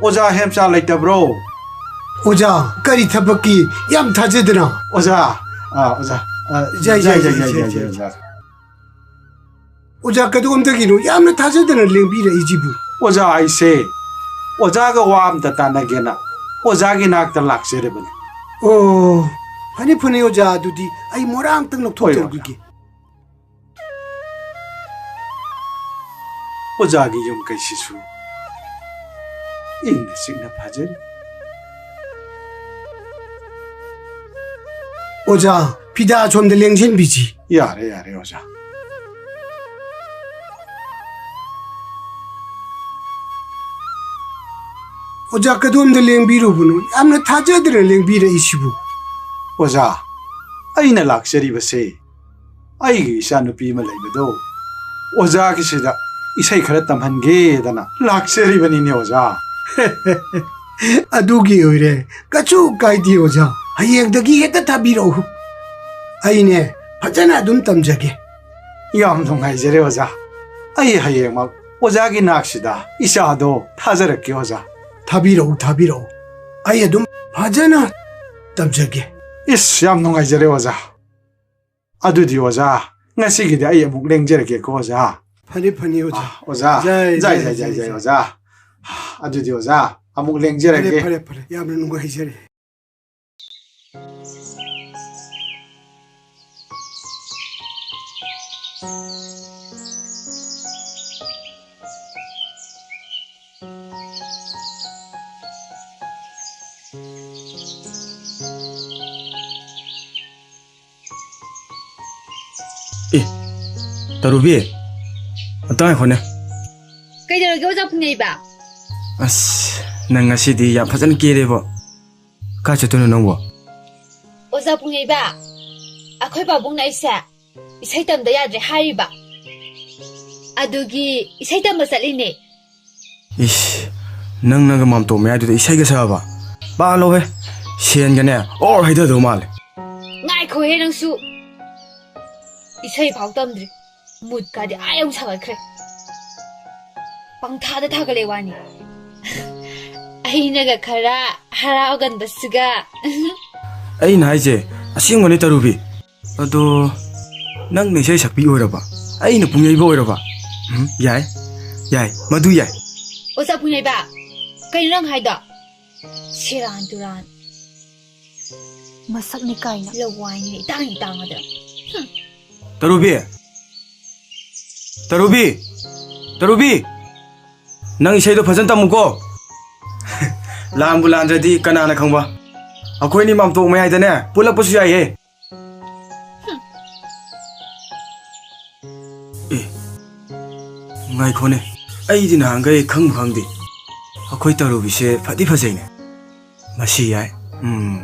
ꯑꯣꯖꯥ ꯍꯦꯝꯆꯥ ꯂꯩꯇꯕ꯭ꯔꯣ? ꯑꯣꯖꯥ, ꯀꯔꯤ ꯊꯕꯛꯀꯤ? ꯌꯥꯝ ꯊꯥꯖꯗꯅ꯫ ꯑꯣꯖꯥ, ꯑ, ꯑꯣꯖꯥ, ꯑ, ꯌꯥꯏ, ꯌꯥꯏ, ꯌꯥꯏ, ꯌꯥꯏ, ꯌꯥꯏ, ꯌꯥꯏ, ꯌꯥꯏ, ꯌꯥꯏ, ꯑꯣꯖꯥ꯫ ꯑꯣꯖꯥ, ꯀꯗꯣꯝꯗꯒꯤꯅꯣ ꯌꯥꯝꯅ ꯊꯥꯖꯗꯅ ꯂꯦꯡꯕꯤꯔꯛꯏꯁꯤꯕꯨ? ꯑꯣꯖꯥ, ꯑꯩꯁꯦ ꯑꯣꯖꯥꯒ ꯋꯥ ꯑꯝꯇ ꯇꯥꯟꯅꯒꯦꯅ ꯑꯣꯖꯥꯒꯤ ꯅꯥꯛꯇ ꯂꯥꯛꯆꯔꯕꯅꯤ꯫ ꯑꯣ, ꯐꯅꯤ, ꯐꯅꯤ ꯑꯣꯖꯥ, ꯑꯗꯨꯗꯤ ꯑꯩ ꯃꯣꯔꯥ ꯑꯝꯇꯪ ꯍꯣꯏ, ꯑꯣꯖꯥ꯫ ꯂꯧꯊꯣꯛꯆꯔꯨꯈꯤꯒꯦ꯫ ꯑꯣꯖꯥꯒꯤ ꯌꯨꯝ ꯀꯩꯁꯤꯁꯨ ꯏꯪꯅ ꯆꯤꯛꯅ ꯐꯖꯔꯤ꯫ ꯑꯣꯖꯥ, ꯐꯤꯗꯥ ꯑꯁꯣꯝꯗ ꯂꯦꯡꯁꯤꯟꯕꯤꯁꯤ꯫ ꯌꯥꯔꯦ, ꯌꯥꯔꯦ, ꯑꯣꯖꯥ꯫ ꯑꯣꯖꯥ, ꯀꯗꯣꯝꯗ ꯂꯦꯡꯕꯤꯔꯨꯕꯅꯣ? ꯌꯥꯝꯅ ꯊꯥꯖꯗꯅ ꯂꯦꯡꯕꯤꯔꯛꯏꯁꯤꯕꯨ꯫ ꯑꯣꯖꯥ, ꯑꯩꯅ ꯂꯥꯛꯆꯔꯤꯕꯁꯦ ꯑꯩꯒꯤ ꯏꯆꯥꯅꯨꯄꯤ ꯑꯃ ꯂꯩꯕꯗꯣ ꯑꯣꯖꯥꯒꯤꯁꯤꯗ ꯏꯁꯩ ꯈꯔ ꯇꯝꯍꯟꯒꯦꯗꯅ ꯂꯥꯛꯆꯔꯤꯕꯅꯤꯅꯦ ꯑꯣꯖꯥ꯫ ꯑꯗꯨꯒꯤ ꯑꯣꯏꯔꯦ, ꯀꯩꯁꯨ ꯀꯥꯏꯗꯦ ꯑꯣꯖꯥ, ꯍꯌꯦꯡꯗꯒꯤ ꯍꯦꯛꯇ ꯊꯥꯕꯤꯔꯛꯎ꯫ ꯑꯩꯅꯦ ꯐꯖꯅ ꯑꯗꯨꯝ ꯇꯝꯖꯒꯦ꯫ ꯌꯥꯝ ꯅꯨꯡꯉꯥꯏꯖꯔꯦ ꯑꯣꯖꯥ꯫ ꯑꯩ ꯍꯌꯦꯡꯃꯛ ꯑꯣꯖꯥꯒꯤ ꯅꯥꯛꯁꯤꯗ ꯏꯆꯥꯗꯣ ꯊꯥꯖꯔꯛꯀꯦ ꯑꯣꯖꯥ꯫ ꯊꯥꯕꯤꯔꯛꯎ, ꯊꯥꯕꯤꯔꯛꯎ, ꯑꯩ ꯑꯗꯨꯝ ꯐꯖꯅ ꯇꯝꯖꯒꯦ꯫ ꯏꯁ, ꯌꯥꯝ ꯅꯨꯡꯉꯥꯏꯖꯔꯦ ꯑꯣꯖꯥ꯫ ꯑꯗꯨꯗꯤ ꯑꯣꯖꯥ, ꯉꯁꯤꯒꯤꯗꯤ ꯑꯩ ꯑꯃꯨꯛ ꯂꯦꯡꯖꯔꯒꯦꯀꯣ ꯑꯣꯖꯥ꯫ ꯐꯅꯤ, ꯐꯅꯤ ꯑꯣꯖꯥ꯫ ꯑꯥ, ꯑꯣꯖꯥ꯫ ꯖꯥꯏ, ꯖꯥꯏ, ꯖꯥꯏ, ꯖꯥꯏ, ꯖꯥꯏ, ꯖꯥꯏ, ꯖꯥꯏ꯫ ꯑꯣꯖꯥ꯫ ꯑꯗꯨꯗꯤ ꯑꯣꯖꯥ, ꯑꯃꯨꯛ ꯐꯔꯦ, ꯂꯦꯡꯖꯔꯒꯦ꯫ ꯐꯔꯦ, ꯐꯔꯦ, ꯌꯥꯝꯅ ꯅꯨꯡꯉꯥꯏꯖꯔꯦ꯫ ꯑꯦ, ꯇꯔꯨꯕꯤ, ꯑꯝꯇ ꯉꯥꯏꯈꯣꯅꯦ꯫ ꯀꯩꯗꯧꯔꯒꯦ, ꯑꯣꯖꯥ ꯄꯨꯡꯉꯩꯕ? ꯑꯁ, ꯅꯪ ꯉꯁꯤꯗꯤ ꯌꯥꯝ ꯐꯖꯅ ꯀꯦꯔꯦꯕꯣ꯫ ꯀꯥꯏ ꯆꯠꯇꯣꯏꯅꯣ ꯅꯪꯕꯣ? ꯑꯣꯖꯥ ꯄꯨꯡꯉꯩꯕ, ꯑꯩꯈꯣꯏ ꯄꯥꯕꯨꯡꯅ ꯑꯩꯁꯦ ꯏꯁꯩ ꯇꯝꯗ ꯌꯥꯗ꯭ꯔꯦ ꯍꯥꯏꯔꯤꯕ꯫ ꯑꯗꯨꯒꯤ ꯏꯁꯩ ꯇꯝꯕ ꯆꯠꯂꯤꯅꯦ꯫ ꯏꯁ, ꯅꯪꯅꯒ ꯃꯥꯝꯇꯣꯞ ꯃꯌꯥꯏꯗꯨꯗ ꯏꯁꯩꯒ ꯁꯛꯑꯕ? ꯄꯥꯜꯂꯣꯍꯦ, ꯁꯦꯟꯒꯅꯦ ꯑꯣꯔ ꯍꯩꯊꯗꯧ ꯃꯥꯜꯂꯦ꯫ ꯉꯥꯏꯈꯣꯍꯦ ꯅꯪꯁꯨ, ꯏꯁꯩ ꯐꯥꯎ ꯇꯝꯗ꯭ꯔꯤ, ꯃꯨꯠꯀꯥꯗꯤ ꯑꯥ ꯌꯧ ꯁꯥꯒꯠꯈ꯭ꯔꯦ꯫ ꯄꯪꯊꯥꯗ ꯊꯥꯒꯠꯂꯦ ꯋꯥꯅꯤ꯫ ꯑꯩꯅꯒ ꯈꯔ ꯍꯔꯥꯎꯒꯟꯕꯁꯤꯒ꯫ ꯑꯩꯅ ꯍꯥꯏꯁꯦ ꯑꯁꯦꯡꯕꯅꯦ ꯇꯔꯨꯕꯤ꯫ ꯑꯗꯣ ꯅꯪꯅ ꯏꯁꯩ ꯁꯛꯄꯤ ꯑꯣꯏꯔꯕ, ꯑꯩꯅ ꯄꯨꯡꯌꯩꯕ ꯑꯣꯏꯔꯕ? ꯎꯝ, ꯌꯥꯏ, ꯌꯥꯏ, ꯃꯗꯨ ꯌꯥꯏ꯫ ꯑꯣꯖꯥ ꯄꯨꯡꯌꯩꯕ, ꯀꯩꯅꯣ ꯅꯪ ꯍꯥꯏꯗꯣ? ꯁꯦꯔꯥꯟ ꯇꯨꯔꯥꯟ꯫ ꯃꯁꯛꯅꯤ ꯀꯥꯏꯅ꯫ ꯂꯋꯥꯏꯅꯤꯅ ꯏꯇꯥꯡ ꯏꯇꯥꯡꯉꯗ꯫ ꯍꯨꯝ꯫ ꯇꯔꯨꯕꯤ! ꯇꯔꯨꯕꯤ! ꯇꯔꯨꯕꯤ! ꯅꯪ ꯏꯁꯩꯗꯣ ꯐꯖꯅ ꯇꯝꯃꯨꯀꯣ꯫ ꯂꯥꯟꯕꯨ ꯂꯥꯟꯗ꯭ꯔꯗꯤ ꯀꯅꯥꯅ ꯈꯪꯕ? ꯑꯩꯈꯣꯏꯅꯤ ꯃꯥꯝꯇꯣꯞ ꯃꯌꯥꯏꯗꯅꯦ ꯄꯨꯜꯂꯛꯄꯁꯨ ꯌꯥꯏꯌꯦ꯫ ꯍꯨꯝ꯫ ꯑꯦ, ꯉꯥꯏꯈꯣꯅꯦ, ꯑꯩꯗꯤ ꯅꯍꯥꯟꯈꯩ ꯈꯪꯕꯨ ꯈꯪꯗꯦ꯫ ꯑꯩꯈꯣꯏ ꯇꯔꯨꯕꯤꯁꯦ ꯐꯗꯤ ꯐꯖꯩꯅꯦ꯫ ꯃꯁꯤ ꯌꯥꯏ꯫ ꯎꯝ꯫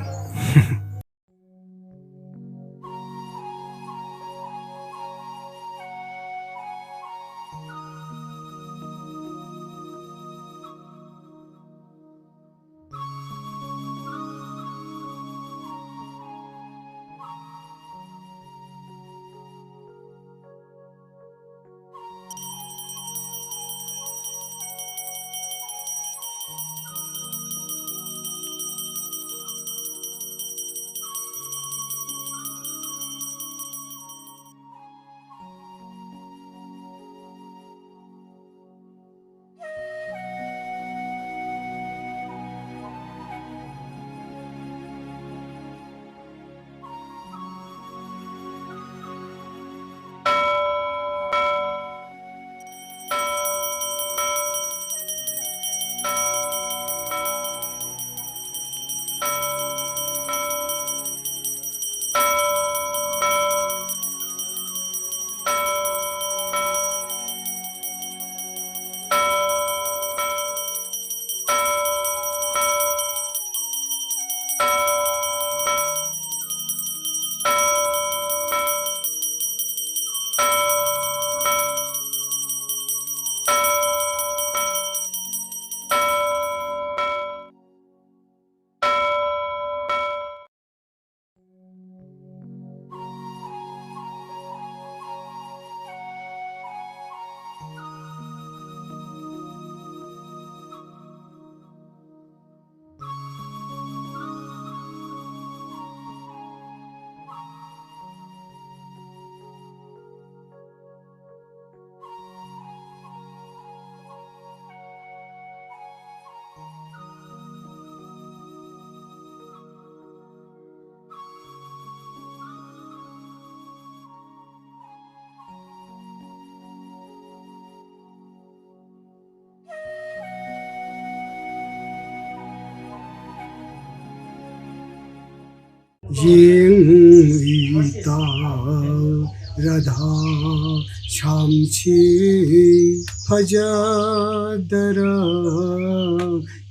ꯌꯦꯡꯉꯨ ꯏꯇꯥ ꯔꯥꯙꯥ ꯁ꯭ꯌꯥꯝꯁꯦ ꯐꯖꯗꯔ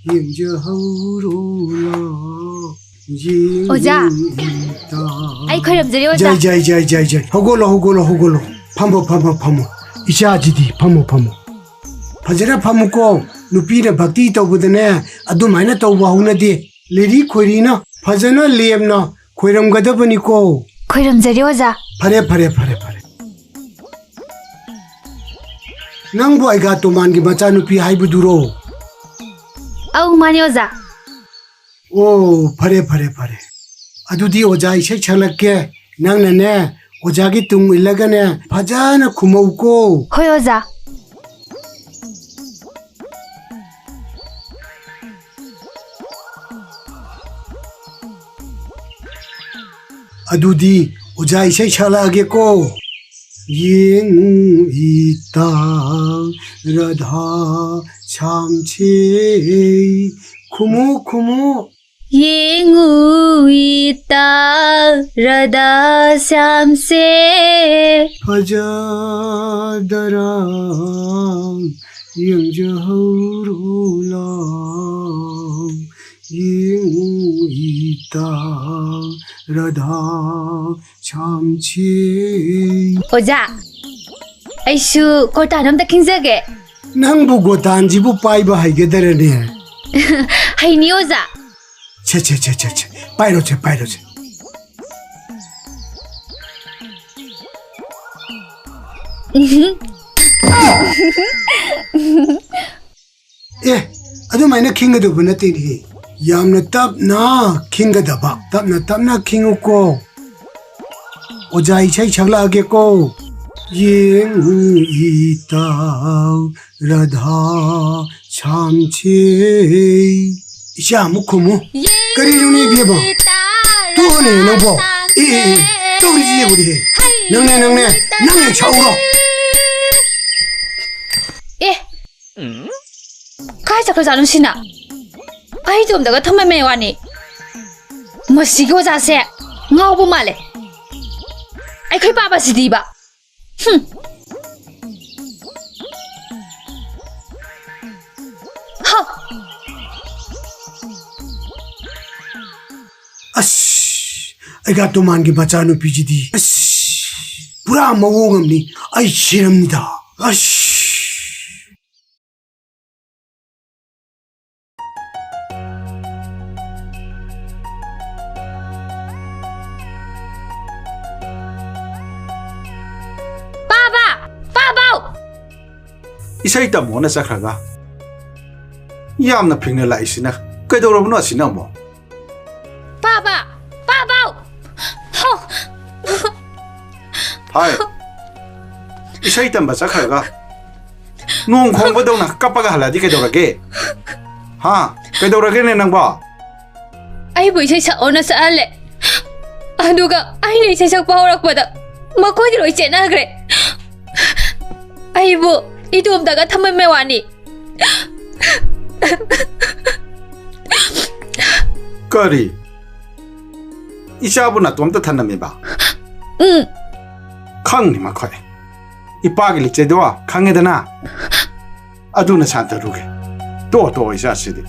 ꯌꯦꯡꯖꯍꯧꯔꯣ ꯂꯥꯎ꯫ ꯌꯦꯡꯉꯨ ꯑꯣꯖꯥ, ꯏꯇꯥ꯫ ꯑꯩ ꯈꯣꯏꯔꯝꯖꯔꯤ, ꯑꯣꯖꯥ꯫ ꯖꯥꯏ, ꯖꯥꯏ, ꯖꯥꯏ, ꯖꯥꯏ, ꯖꯥꯏ꯫ ꯍꯧꯒꯠꯂꯣ, ꯍꯧꯒꯠꯂꯣ, ꯍꯧꯒꯠꯂꯣ꯫ ꯐꯝꯃꯣ, ꯐꯝꯃꯣ, ꯐꯝꯃꯣ꯫ ꯏꯆꯥꯁꯤꯗꯤ ꯐꯝꯃꯣ, ꯐꯝꯃꯣ꯫ ꯐꯖꯅ ꯐꯝꯃꯨꯀꯣ꯫ ꯅꯨꯄꯤꯅ ꯚꯛꯇꯤ ꯇꯧꯕꯗꯅꯦ, ꯑꯗꯨꯃꯥꯏꯅ ꯇꯧꯕ ꯍꯧꯅꯗꯦ꯫ ꯂꯤꯔꯤ ꯈꯣꯏꯔꯤꯅ ꯐꯖꯅ ꯂꯦꯝꯅ ꯈꯣꯏꯔꯝꯒꯗꯕꯅꯤꯀꯣ꯫ ꯈꯣꯏꯔꯝꯖꯔꯤ, ꯑꯣꯖꯥ꯫ ꯐꯔꯦ, ꯐꯔꯦ, ꯐꯔꯦ, ꯐꯔꯦ꯫ ꯅꯪꯕꯨ ꯑꯩꯒꯥ ꯇꯣꯃꯥꯟꯒꯤ ꯃꯆꯥꯅꯨꯄꯤ ꯍꯥꯏꯕꯗꯨꯔꯣ? ꯑꯧ, ꯃꯥꯅꯦ, ꯑꯣꯖꯥ꯫ ꯑꯣ, ꯐꯔꯦ, ꯐꯔꯦ, ꯐꯔꯦ꯫ ꯑꯗꯨꯗꯤ ꯑꯣꯖꯥ ꯏꯁꯩ ꯁꯛꯂꯛꯀꯦ꯫ ꯅꯪꯅꯅꯦ, ꯑꯣꯖꯥꯒꯤ ꯇꯨꯡ ꯏꯜꯂꯒꯅꯦ, ꯐꯖꯅ ꯈꯨꯝꯃꯧꯀꯣ꯫ ꯍꯣꯏ, ꯑꯣꯖꯥ꯫ ꯑꯗꯨꯗꯤ ꯑꯣꯖꯥ ꯏꯁꯩ ꯁꯛꯂꯛꯑꯒꯦꯀꯣ꯫ ꯌꯦꯡꯉꯨ ꯏꯇꯥ ꯔꯥꯙꯥ ꯁ꯭ꯌꯥꯝꯁꯦ꯫ ꯈꯨꯃꯨ, ꯈꯨꯃꯨ꯫ ꯌꯦꯡꯉꯨ ꯏꯇꯥ ꯔꯥꯙꯥ ꯁ꯭ꯌꯥꯝꯁꯦ꯫ ꯐꯖꯗꯔꯥ ꯌꯦꯡꯖꯍꯧꯔꯣ ꯂꯥꯎ꯫ ꯌꯦꯡꯉꯨ ꯏꯇꯥ ꯔꯥꯙꯥ ꯁ꯭ꯌꯥꯝꯁꯦ꯫ ꯑꯣꯖꯥ, ꯑꯩꯁꯨ ꯒꯣꯇꯥꯟ ꯑꯝꯇ ꯈꯤꯡꯖꯒꯦ꯫ ꯅꯪꯕꯨ ꯒꯣꯇꯥꯟꯁꯤꯕꯨ ꯄꯥꯏꯕ ꯍꯩꯒꯗꯔꯅꯦ? ꯍꯩꯅꯤ, ꯑꯣꯖꯥ꯫ ꯁꯦ, ꯁꯦ, ꯁꯦ, ꯁꯦ, ꯁꯦ꯫ ꯄꯥꯏꯔꯣꯁꯦ, ꯄꯥꯏꯔꯣꯁꯦ꯫ ꯎꯝꯍꯨꯝ꯫ ꯑꯦ, ꯑꯗꯨꯃꯥꯏꯅ ꯈꯤꯡꯒꯗꯧꯕ ꯅꯠꯇꯦꯅꯦꯍꯦ꯫ ꯌꯥꯝꯅ ꯇꯞꯅ ꯈꯤꯡꯒꯗꯕ꯫ ꯇꯞꯅ ꯇꯞꯅ ꯈꯤꯡꯉꯨꯀꯣ꯫ ꯑꯣꯖꯥ ꯏꯁꯩ ꯁꯛꯂꯛꯑꯒꯦꯀꯣ꯫ ꯌꯦꯡꯉꯨ ꯏꯇꯥꯎ ꯔꯥꯙꯥ ꯁ꯭ꯌꯥꯝꯁꯦ꯫ ꯏꯆꯥ ꯑꯃꯨꯛ ꯈꯨꯝꯃꯨ꯫ ꯀꯔꯤꯅꯣꯅꯦ ꯏꯕꯦꯝꯃ? ꯇꯣꯛꯑꯣꯅꯦ ꯅꯪꯕꯣ꯫ ꯑꯦ, ꯑꯦ, ꯑꯦ, ꯇꯧꯔꯤꯁꯤ ꯌꯦꯡꯉꯨꯅꯦꯍꯦ꯫ ꯅꯪꯅꯦ, ꯅꯪꯅꯦ, ꯅꯪ ꯍꯦꯛ ꯁꯛꯎꯔꯣ꯫ ꯑꯦ, ꯀꯥꯏ ꯆꯠꯈ꯭ꯔꯖꯥꯠꯅꯣ ꯁꯤꯅ? ꯑꯩ ꯏꯇꯣꯝꯇꯒ ꯊꯝꯃꯝꯃꯦ ꯋꯥꯅꯤ꯫ ꯃꯁꯤꯒꯤ ꯑꯣꯖꯥꯁꯦ ꯉꯥꯎꯕ ꯃꯥꯜꯂꯦ꯫ ꯑꯩꯈꯣꯏ ꯄꯥꯕꯁꯤꯗꯤꯕ꯫ ꯍꯨꯝ꯫ ꯍ꯫ ꯑꯁ, ꯑꯩꯒ ꯇꯣꯃꯥꯟꯒꯤ ꯃꯆꯥꯅꯨꯄꯤꯁꯤꯗꯤ, ꯑꯁ, ꯄꯨꯔꯥ ꯃꯑꯣꯡ ꯑꯃꯅꯤ꯫ ꯑꯩ ꯁꯤꯔꯝꯅꯤꯗ꯫ ꯑꯁ꯫ ꯄꯥꯕ! ꯄꯥꯕꯧ! ꯏꯁꯩ ꯇꯝꯃꯣꯅ ꯆꯠꯈ꯭ꯔꯒ ꯌꯥꯝꯅ ꯐꯤꯡꯅ ꯂꯥꯛꯏꯁꯤꯅ ꯀꯩꯗꯧꯔꯕꯅꯣ ꯑꯁꯤꯅ ꯑꯃꯨꯛ? ꯄꯥꯕ! ꯄꯥꯕꯧ! ꯍꯣ! ꯍꯥꯏ꯫ ꯏꯁꯩ ꯇꯝꯕ ꯆꯠꯈ꯭ꯔꯒ ꯅꯣꯡ ꯈꯣꯡꯕꯗꯧꯅ ꯀꯞꯄꯒ ꯍꯜꯂꯛꯑꯗꯤ ꯀꯩꯗꯧꯔꯒꯦ? ꯍꯥ? ꯀꯩꯗꯧꯔꯒꯦꯅꯦ ꯅꯪꯕꯣ? ꯑꯩꯕꯨ ꯏꯁꯩ ꯁꯛꯑꯣꯅ ꯁꯛꯍꯜꯂꯦ꯫ ꯑꯗꯨꯒ ꯑꯩꯅ ꯏꯁꯩ ꯁꯛꯄ ꯍꯧꯔꯛꯄꯗ ꯃꯈꯣꯏꯗꯤ ꯂꯣꯏ ꯆꯦꯟꯅꯈ꯭ꯔꯦ꯫ ꯑꯩꯕꯨ ꯏꯇꯣꯝꯇꯒ ꯊꯝꯃꯝꯃꯦ ꯋꯥꯅꯤ꯫ ꯀꯔꯤ? ꯏꯆꯥꯕꯨ ꯅꯥꯇꯣꯝꯇ ꯊꯅꯝꯃꯤꯕ? ꯎꯝ꯫ ꯈꯪꯅꯤ ꯃꯈꯣꯏ꯫ ꯏꯄꯥꯒꯤ ꯂꯤꯆꯩꯗꯣ ꯈꯪꯉꯦꯗꯅ? ꯑꯗꯨꯅ ꯁꯥꯟꯇꯔꯨꯒꯦ꯫ ꯇꯣ, ꯇꯣ, ꯏꯆꯥꯁꯤꯗꯤ꯫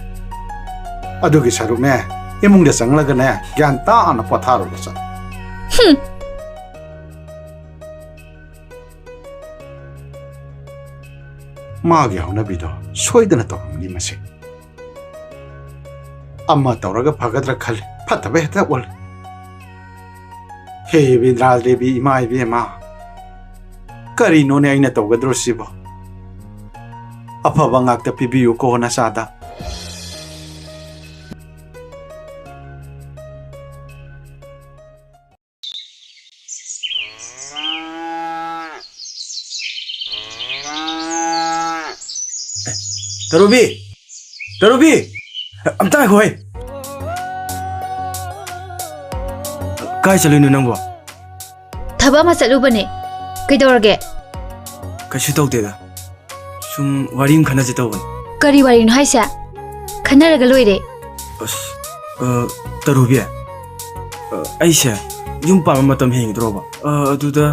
ꯑꯗꯨꯒꯤ ꯁꯔꯨꯛꯅꯦ, ꯏꯃꯨꯡꯗ ꯆꯪꯂꯒꯅꯦ, ꯒ꯭ꯌꯥꯟ ꯇꯥꯅ ꯄꯣꯊꯥꯔꯨꯔꯣ ꯆꯠꯂꯣ꯫ ꯍꯨꯝ꯫ ꯃꯥꯒꯤ ꯍꯧꯅꯕꯤꯗꯣ ꯁꯣꯏꯗꯅ ꯇꯧꯔꯝꯒꯅꯤ ꯃꯁꯤ꯫ ꯑꯃ ꯇꯧꯔꯒ ꯐꯒꯗ꯭ꯔꯥ ꯈꯜꯂꯤ, ꯐꯠꯇꯕ ꯍꯦꯛꯇ ꯑꯣꯜꯂꯤ꯫ ꯍꯦ ꯕꯤꯟꯗ꯭ꯔꯥ ꯗꯦꯕꯤ, ꯏꯃꯥ ꯏꯕꯦꯝꯃ, ꯀꯔꯤꯅꯣꯅꯦ ꯑꯩꯅ ꯇꯧꯒꯗ꯭ꯔꯣ ꯁꯤꯕꯣ? ꯑꯐꯕ ꯉꯥꯛꯇ ꯄꯤꯕꯤꯌꯨꯀꯣ ꯅꯆꯥꯗ꯫ ꯇꯔꯨꯕꯤ! ꯇꯔꯨꯕꯤ! ꯑꯝꯇ ꯉꯥꯏꯈꯣꯍꯦ! ꯀꯥꯏ ꯆꯠꯂꯨꯏꯅꯣ ꯅꯪꯕꯣ? ꯊꯕꯛ ꯑꯃ ꯆꯠꯂꯨꯕꯅꯦ꯫ ꯀꯩꯗꯧꯔꯒꯦ? ꯀꯩꯁꯨ ꯇꯧꯗꯦꯗ꯫ ꯁꯨꯝ ꯋꯥꯔꯤ ꯑꯃ ꯈꯟꯅꯁꯦ ꯇꯧꯕꯅꯤ꯫ ꯀꯔꯤ ꯋꯥꯔꯤꯅꯣ ꯍꯥꯏꯁꯦ? ꯈꯟꯅꯔꯒ ꯂꯣꯏꯔꯦ꯫ ꯑꯁ, ꯑ, ꯇꯔꯨꯕꯤ, ꯑ, ꯑꯩꯁꯦ ꯌꯨꯝ ꯄꯥꯟꯕ ꯃꯇꯝ ꯍꯦꯟꯒꯗ꯭ꯔꯣꯕ? ꯑ, ꯑꯗꯨꯗ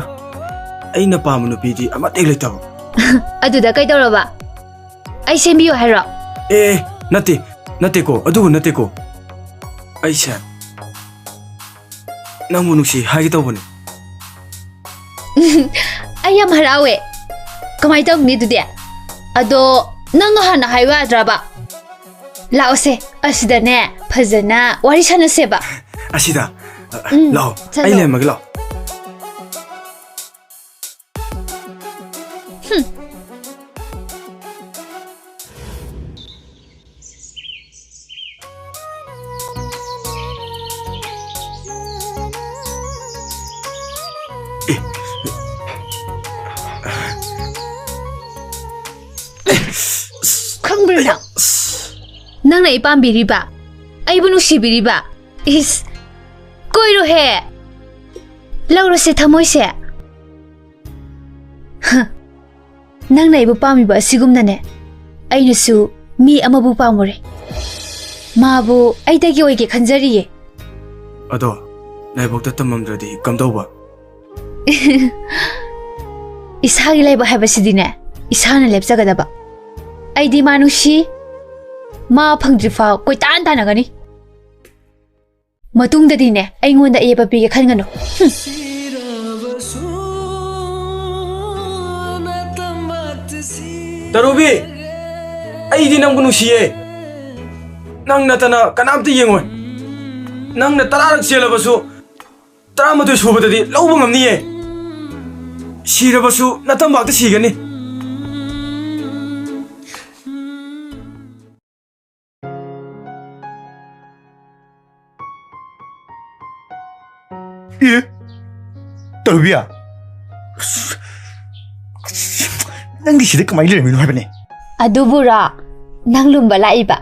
ꯑꯩꯅ ꯄꯥꯝꯕ ꯅꯨꯄꯤꯗꯤ ꯑꯃꯠꯇ ꯍꯦꯛ ꯂꯩꯇꯕ꯫ ꯑꯗꯨꯗ ꯀꯩꯗꯧꯔꯕ? ꯑꯩ ꯁꯦꯝꯕꯤꯌꯨ ꯍꯥꯏꯔꯣ? ꯑꯦ, ꯑꯦ, ꯅꯠꯇꯦ, ꯅꯠꯇꯦꯀꯣ, ꯑꯗꯨꯕꯨ ꯅꯠꯇꯦꯀꯣ꯫ ꯑꯩꯁꯦ ꯅꯪꯕꯨ ꯅꯨꯡꯁꯤ ꯍꯥꯏꯒꯦ ꯇꯧꯕꯅꯦ꯫ ꯑꯩ ꯌꯥꯝ ꯍꯔꯥꯎꯋꯦ꯫ ꯀꯃꯥꯏꯅ ꯇꯧꯅꯤ ꯑꯗꯨꯗꯤ? ꯑꯗꯣ ꯅꯪꯅ ꯍꯥꯟꯅ ꯍꯥꯏꯌꯨ ꯌꯥꯗ꯭ꯔꯕ? ꯂꯥꯛꯑꯣꯁꯦ, ꯑꯁꯤꯗꯅꯦ ꯐꯖꯅ ꯋꯥꯔꯤ ꯁꯥꯟꯅꯁꯦꯕ꯫ ꯑꯁꯤꯗ, ꯑ, ꯎꯝ, ꯂꯥꯛꯑꯣ, ꯆꯠꯂꯣ꯫ ꯑꯩ ꯂꯩꯔꯝꯃꯒꯦ, ꯂꯥꯛꯑꯣ꯫ ꯍꯨꯝ꯫ ꯑꯦ꯫ ꯈꯪꯕ꯭ꯔꯥ ꯅꯪ? ꯅꯪꯅ ꯑꯩ ꯄꯥꯝꯕꯤꯔꯤꯕ, ꯑꯩꯕꯨ ꯅꯨꯡꯁꯤꯕꯤꯔꯤꯕ? ꯏꯁ, ꯀꯣꯏꯔꯣꯍꯦ꯫ ꯂꯧꯔꯣꯁꯦ ꯊꯃꯣꯏꯁꯦ꯫ ꯍ, ꯅꯪꯅ ꯑꯩꯕꯨ ꯄꯥꯝꯃꯤꯕ ꯑꯁꯤꯒꯨꯝꯅꯅꯦ, ꯑꯩꯅꯁꯨ ꯃꯤ ꯑꯃꯕꯨ ꯄꯥꯝꯃꯨꯔꯦ꯫ ꯃꯥꯕꯨ ꯑꯩꯗꯒꯤ ꯑꯣꯏꯒꯦ ꯈꯟꯖꯔꯤꯌꯦ꯫ ꯑꯗꯣ ꯂꯥꯏꯕꯛꯇ ꯇꯝꯃꯝꯗ꯭ꯔꯗꯤ ꯀꯝꯗꯧꯕ? ꯏꯁꯥꯒꯤ ꯂꯥꯏꯕꯛ ꯍꯥꯏꯕꯁꯤꯗꯤꯅꯦ, ꯏꯁꯥꯅ ꯂꯦꯞꯆꯒꯗꯕ꯫ ꯑꯩꯗꯤ ꯃꯥ ꯅꯨꯡꯁꯤ, ꯃꯥ ꯐꯪꯗ꯭ꯔꯤꯐꯥꯎ ꯀꯣꯏꯇꯥꯟ ꯇꯥꯟꯅꯒꯅꯤ꯫ ꯃꯇꯨꯡꯗꯗꯤꯅꯦ, ꯑꯩꯉꯣꯟꯗ ꯑꯌꯦꯠꯄ ꯄꯤꯒꯦ ꯈꯟꯒꯅꯨ꯫ ꯍꯨꯝ꯫ ꯇꯔꯨꯕꯤ, ꯑꯩꯗꯤ ꯅꯪꯕꯨ ꯅꯨꯡꯁꯤꯌꯦ꯫ ꯅꯪ ꯅꯠꯇꯅ ꯀꯅꯥꯝꯇ ꯌꯦꯡꯉꯣꯏ꯫ ꯅꯪꯅ ꯇꯔꯥꯔꯛ ꯆꯦꯜꯂꯕꯁꯨ, ꯇꯔꯥꯃꯥꯊꯣꯏ ꯁꯨꯕꯗꯗꯤ ꯂꯧꯕ ꯉꯝꯅꯤꯌꯦ꯫ ꯁꯤꯔꯕꯁꯨ ꯅꯇꯝꯕꯥꯛꯇ ꯁꯤꯒꯅꯤ꯫ ꯑꯦ, ꯇꯔꯨꯕꯤꯌꯥ, ꯅꯪꯗꯤ ꯁꯤꯗ ꯀꯃꯥꯏꯅ ꯂꯩꯔꯝꯃꯤꯅꯣ ꯍꯥꯏꯕꯅꯦ? ꯑꯗꯨꯕꯨꯔꯣ, ꯅꯪ ꯂꯨꯝꯕ ꯂꯥꯛꯏꯕ꯫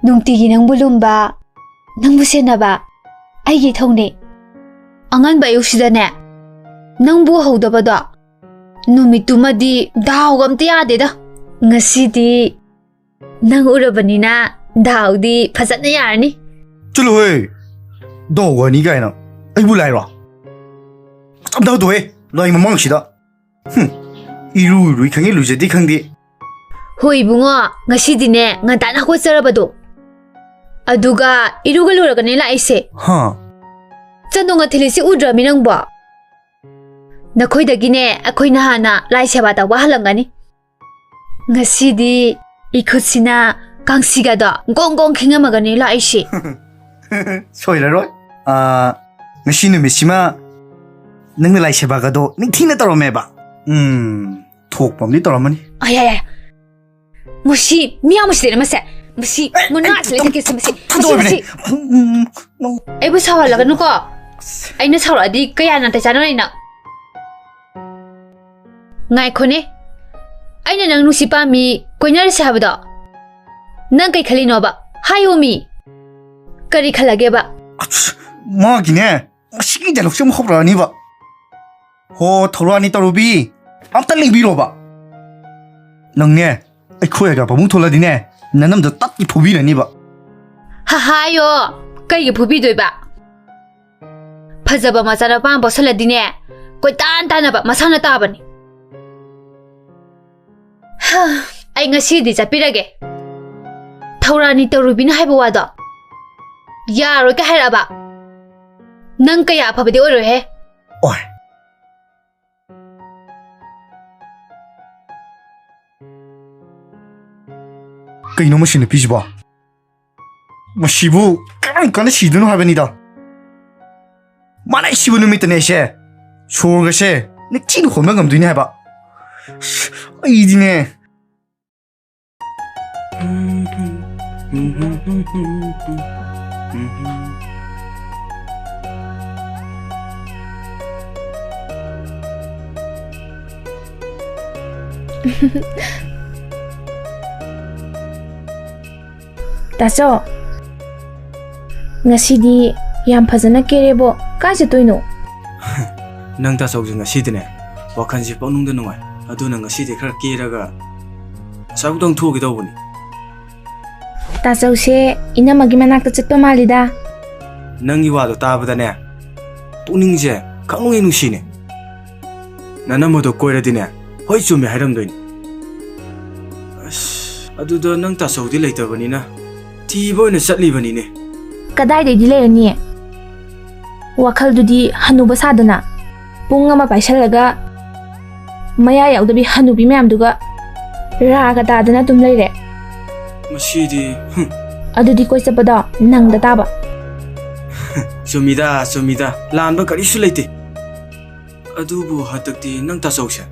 ꯅꯨꯡꯇꯤꯒꯤ ꯅꯪꯕꯨ ꯂꯨꯝꯕ, ꯅꯪꯕꯨ ꯁꯦꯟꯅꯕ ꯑꯩꯒꯤ ꯏꯊꯧꯅꯦ꯫ ꯑꯉꯟꯕ ꯑꯌꯨꯛꯁꯤꯗꯅꯦ, ꯅꯪꯕꯨ ꯎꯍꯧꯗꯕꯗꯣ ꯅꯨꯃꯤꯠꯇꯨꯃꯗꯤ ꯗꯥꯎꯒ ꯑꯝꯇ ꯌꯥꯗꯦꯗ꯫ ꯉꯁꯤꯗꯤ ꯅꯪ ꯎꯔꯕꯅꯤꯅ ꯗꯥꯎꯗꯤ ꯐꯖꯅ ꯌꯥꯔꯅꯤ꯫ ꯆꯠꯂꯣꯍꯦ! ꯗꯣ ꯋꯥꯅꯤ ꯀꯥꯏꯅ꯫ ꯑꯩꯕꯨ ꯂꯥꯏꯔꯣ? ꯑꯝꯇ ꯍꯧꯗꯣꯛꯑꯦ, ꯂꯥꯏ ꯃꯃꯥꯡꯁꯤꯗ꯫ ꯍꯨꯝ, ꯏꯔꯨ ꯏꯔꯨꯏ ꯈꯪꯉꯦ, ꯂꯨꯖꯗꯦ ꯈꯪꯗꯦ꯫ ꯍꯣꯏ ꯏꯕꯨꯡꯉꯣ, ꯉꯁꯤꯗꯤꯅꯦ ꯉꯟꯇꯥꯅ ꯍꯧꯒꯠꯆꯔꯕꯗꯣ꯫ ꯑꯗꯨꯒ ꯏꯔꯨꯒ ꯂꯨꯔꯒꯅꯦ ꯂꯥꯛꯏꯁꯦ꯫ ꯍꯥ? ꯆꯟꯗꯣꯟꯒ ꯊꯤꯜꯂꯤꯁꯤ ꯎꯗ꯭ꯔꯃꯤ ꯅꯪꯕꯣ? ꯅꯈꯣꯏꯗꯒꯤꯅꯦ ꯑꯩꯈꯣꯏꯅ ꯍꯥꯟꯅ ꯂꯥꯏ ꯁꯦꯕꯥ ꯇꯧꯕ ꯍꯜꯂꯝꯒꯅꯤ꯫ ꯉꯁꯤꯗꯤ ꯏꯈꯨꯠꯁꯤꯅ ꯀꯥꯡꯁꯤꯒꯗꯣ ꯒꯣꯡ ꯒꯣꯡ ꯈꯤꯡꯉꯝꯃꯒꯅꯦ ꯂꯥꯛꯏꯁꯤ꯫ ꯁꯣꯏꯔꯔꯣꯏ꯫ ꯑꯥ, ꯉꯁꯤ ꯅꯨꯃꯤꯠꯁꯤꯃ ꯅꯪꯅ ꯂꯥꯏ ꯁꯦꯕꯥꯒꯗꯣ ꯅꯤꯡꯊꯤꯅ ꯇꯧꯔꯝꯃꯦꯕ꯫ ꯎꯝ, ꯊꯣꯛꯄ ꯑꯃꯗꯤ ꯇꯧꯔꯝꯃꯅꯤ꯫ ꯑꯌꯥ, ꯑꯌꯥ꯫ ꯃꯁꯤ ꯃꯤꯌꯥꯝ ꯃꯁꯤꯗꯩꯅ ꯃꯁꯦ꯫ ꯃꯁꯤ ꯑꯦ, ꯃꯨꯟꯅꯥ ꯑꯩ ꯁꯤꯗ ꯊꯝ-, ꯂꯩꯀꯦꯁꯦ ꯃꯁꯤ꯫ ꯃꯁꯤ, ꯊꯥꯗꯣꯛꯑꯣ ꯃꯁꯤ꯫ ꯏꯕꯦꯟꯅ꯫ ꯎꯝ, ꯎꯝ, ꯅꯪ ꯑꯩꯕꯨ ꯁꯥꯎꯍꯜꯂꯒꯅꯨꯀꯣ꯫ ꯑꯩꯅ ꯁꯥꯎꯔꯛꯑꯗꯤ ꯀꯌꯥ ꯅꯥꯇꯩ ꯆꯥꯅꯔꯣꯏ ꯅꯪ꯫ ꯉꯥꯏꯈꯣꯅꯦ꯫ ꯑꯩꯅ ꯅꯪ ꯅꯨꯡꯁꯤ ꯄꯥꯝꯃꯤ ꯀꯣꯏꯅꯔꯁꯦ ꯍꯥꯏꯕꯗꯣ ꯅꯪ ꯀꯩ ꯈꯜꯂꯤꯅꯣꯕ? ꯍꯥꯏꯌꯣꯃꯤ꯫ ꯀꯔꯤ ꯈꯜꯂꯒꯦꯕ? ꯑꯁ, ꯃꯥꯒꯤꯅꯦ꯫ ꯃꯁꯤꯒꯤ ꯗꯥꯏꯂꯣꯛꯁꯦ ꯑꯃꯨꯛ ꯍꯧꯔꯛꯑꯅꯤꯕ꯫ ꯍꯣ, ꯊꯧꯔꯥꯅꯤ ꯇꯧꯔꯨꯕꯤ, ꯑꯝꯇ ꯂꯦꯡꯕꯤꯔꯣꯕ꯫ ꯅꯪꯅꯦ, ꯑꯩꯈꯣꯏ ꯑꯒ ꯄꯥꯕꯨꯡ ꯊꯣꯛꯂꯗꯤꯅꯦ, ꯅꯅꯝꯗꯣ ꯇꯠ ꯐꯨꯕꯤꯔꯅꯤꯕ꯫ ꯍꯥꯍꯥꯌꯣ, ꯀꯩꯒꯤ ꯐꯨꯕꯤꯗꯣꯏꯕ? ꯐꯖꯕ ꯃꯆꯥꯅꯨꯄꯥ ꯑꯃ ꯄꯣꯛꯁꯜꯂꯗꯤꯅꯦ, ꯀꯣꯏꯇꯥꯟ ꯇꯥꯟꯅꯕ ꯃꯁꯥꯅ ꯇꯥꯕꯅꯤ꯫ ꯍꯥ, ꯑꯩ ꯉꯁꯤꯗꯤ ꯆꯠꯄꯤꯔꯒꯦ꯫ ꯊꯧꯔꯥꯅꯤ ꯇꯧꯔꯨꯕꯤꯅ ꯍꯥꯏꯕ ꯋꯥꯗꯣ ꯌꯥꯔꯣꯏ ꯀ ꯍꯥꯏꯔꯛꯑꯕ? ꯅꯪ ꯀꯌꯥ ꯑꯐꯕꯗꯤ ꯑꯣꯏꯔꯣꯏꯍꯦ꯫ ꯑꯣꯏ꯫ ꯀꯩꯅꯣ ꯃꯁꯤ ꯅꯨꯄꯤꯁꯤꯕꯣ? ꯃꯁꯤꯕꯨ ꯀꯔꯝ ꯀꯥꯟꯗ ꯁꯤꯗꯣꯏꯅꯣ ꯍꯥꯏꯕꯅꯤꯗ꯫ ꯃꯥꯅ ꯁꯤꯕ ꯅꯨꯃꯤꯠꯇꯅꯦ ꯑꯩꯁꯦ ꯁꯣꯔꯒꯁꯦ ꯅꯤꯡꯊꯤꯅ ꯍꯣꯟꯕ ꯉꯝꯗꯣꯏꯅꯦ ꯍꯥꯏꯕ꯫ ꯑꯩꯗꯤꯅꯦ꯫ ꯇꯥꯆꯧ, ꯉꯁꯤꯗꯤ ꯌꯥꯝ ꯐꯖꯅ ꯀꯦꯔꯦꯕꯣ꯫ ꯀꯥꯏ ꯆꯠꯇꯣꯏꯅꯣ? ꯅꯪ ꯇꯥꯆꯧꯁꯦ ꯉꯁꯤꯗꯤꯅꯦ ꯋꯥꯈꯜꯁꯦ ꯄꯪꯅꯨꯡꯗ ꯅꯨꯡꯉꯥꯏ꯫ ꯑꯗꯨꯅ ꯉꯁꯤꯗꯤ ꯈꯔ ꯀꯦꯔꯒ ꯑꯁ꯭ꯋꯥꯏꯐꯥꯎꯗꯪ ꯊꯣꯛꯎꯒꯦ ꯇꯧꯕꯅꯤ꯫ ꯇꯥꯆꯧꯁꯦ ꯏꯅꯝꯃꯒꯤ ꯃꯅꯥꯛꯇ ꯆꯠꯄ ꯃꯥꯜꯂꯤꯗ꯫ ꯅꯪꯒꯤ ꯋꯥꯗꯣ ꯇꯥꯕꯗꯅꯦ, ꯄꯨꯛꯅꯤꯡꯁꯦ ꯈꯪꯅꯨꯡ ꯍꯦꯛ ꯅꯨꯡꯁꯤꯅꯦ꯫ ꯅꯅꯝꯃꯗꯣ ꯀꯣꯏꯔꯗꯤꯅꯦ, ꯍꯣꯏ, ꯆꯨꯝꯃꯦ ꯍꯥꯏꯔꯝꯗꯣꯏꯅꯤ꯫ ꯑꯁ, ꯑꯗꯨꯗ ꯅꯪ ꯇꯥꯆꯧꯗꯤ ꯂꯩꯇꯕꯅꯤꯅ ꯊꯤꯕ ꯑꯣꯏꯅ ꯆꯠꯂꯤꯕꯅꯤꯅꯦ꯫ ꯀꯗꯥꯏꯗꯩꯗꯤ ꯂꯩꯔꯅꯤ? ꯋꯥꯈꯜꯗꯨꯗꯤ ꯍꯅꯨꯕ ꯁꯥꯗꯅ, ꯄꯨꯡ ꯑꯃ ꯄꯥꯏꯁꯜꯂꯒ ꯃꯌꯥ ꯌꯥꯎꯗꯕꯤ ꯍꯅꯨꯕꯤ ꯃꯌꯥꯝꯗꯨꯒ ꯔꯥꯒ ꯇꯥꯗꯅ ꯑꯗꯨꯝ ꯂꯩꯔꯦ꯫ ꯃꯁꯤꯗꯤ, ꯍꯨꯝ꯫ ꯑꯗꯨꯗꯤ ꯀꯣꯏ ꯆꯠꯄꯗꯣ ꯅꯪꯗ ꯇꯥꯕ꯫ ꯆꯨꯝꯃꯤꯗ, ꯆꯨꯝꯃꯤꯗ, ꯂꯥꯟꯕ ꯀꯔꯤꯁꯨ ꯂꯩꯇꯦ꯫ ꯑꯗꯨꯕꯨ ꯍꯟꯗꯛꯇꯤ ꯅꯪ ꯇꯥꯆꯧꯁꯦ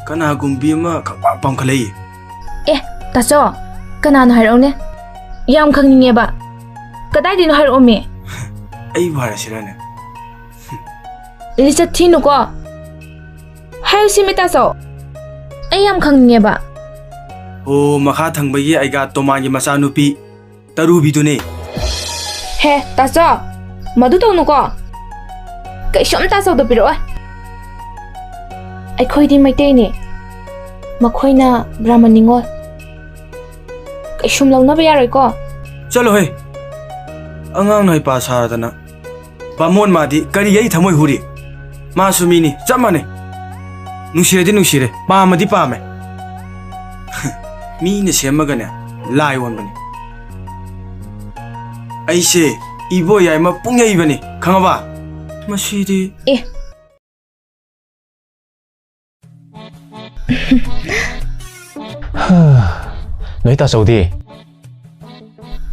ꯀꯅꯥꯒꯨꯝꯕꯤ ꯑꯃ ꯈꯪꯄꯥꯝ ꯄꯥꯝꯈꯠꯂꯛꯏ꯫ ꯑꯦ, ꯇꯥꯆꯧ, ꯀꯅꯥꯅꯣ ꯍꯥꯏꯔꯛꯎꯅꯦ? ꯌꯥꯝ ꯈꯪꯅꯤꯡꯉꯦꯕ꯫ ꯀꯗꯥꯏꯗꯩꯅꯣ ꯍꯥꯏꯔꯛꯑꯣꯃꯤ꯫ ꯑꯩꯕꯨ ꯍꯥꯏꯔꯁꯤꯔꯅꯦ? ꯂꯤꯆꯠ ꯊꯤꯅꯨꯀꯣ꯫ ꯍꯥꯏꯔꯨꯁꯤꯃꯤ ꯇꯥꯆꯧ꯫ ꯑꯩ ꯌꯥꯝ ꯈꯪꯅꯤꯡꯉꯦꯕ꯫ ꯑꯣ, ꯃꯈꯥ ꯊꯪꯕꯒꯤ ꯑꯩꯒꯥ ꯇꯣꯃꯥꯟꯒꯤ ꯃꯆꯥꯅꯨꯄꯤ ꯇꯔꯨꯕꯤꯗꯨꯅꯦ꯫ ꯍꯦ, ꯇꯥꯆꯧ, ꯃꯗꯨ ꯇꯧꯅꯨꯀꯣ꯫ ꯀꯩꯁꯨꯝ ꯇꯥꯆꯧꯗ ꯄꯤꯔꯛꯑꯣꯏ꯫ ꯑꯩꯈꯣꯏꯗꯤ ꯃꯩꯇꯩꯅꯦ, ꯃꯈꯣꯏꯅ ꯕ꯭ꯔꯥꯍꯃꯟ ꯅꯤꯉꯣꯜ꯫ ꯀꯩꯁꯨꯝ ꯂꯧꯅꯕ ꯌꯥꯔꯣꯏꯀꯣ꯫ ꯆꯠꯂꯣꯍꯦ, ꯑꯉꯥꯡꯅ ꯍꯩꯄꯥ ꯁꯥꯔꯗꯅ꯫ ꯕꯥꯃꯣꯟ ꯃꯥꯗꯤ ꯀꯔꯤ ꯑꯩ ꯊꯃꯣꯏ ꯍꯨꯔꯤ? ꯃꯥꯁꯨ ꯃꯤꯅꯤ, ꯆꯞ ꯃꯥꯟꯅꯩ꯫ ꯅꯨꯡꯁꯤꯔꯗꯤ ꯅꯨꯡꯁꯤꯔꯦ, ꯄꯥꯝꯃꯗꯤ ꯄꯥꯝꯃꯦ꯫ ꯃꯤꯅ ꯁꯦꯝꯃꯒꯅꯦ, ꯂꯥꯏ ꯑꯣꯟꯕꯅꯤ꯫ ꯑꯩꯁꯦ ꯏꯕꯣ ꯌꯥꯏꯃ ꯄꯨꯡ ꯌꯩꯕꯅꯤ, ꯈꯪꯉꯕ? ꯃꯁꯤꯗꯤ꯫ ꯑꯦ꯫ ꯅꯣꯏ ꯇꯥꯆꯧꯗꯤ?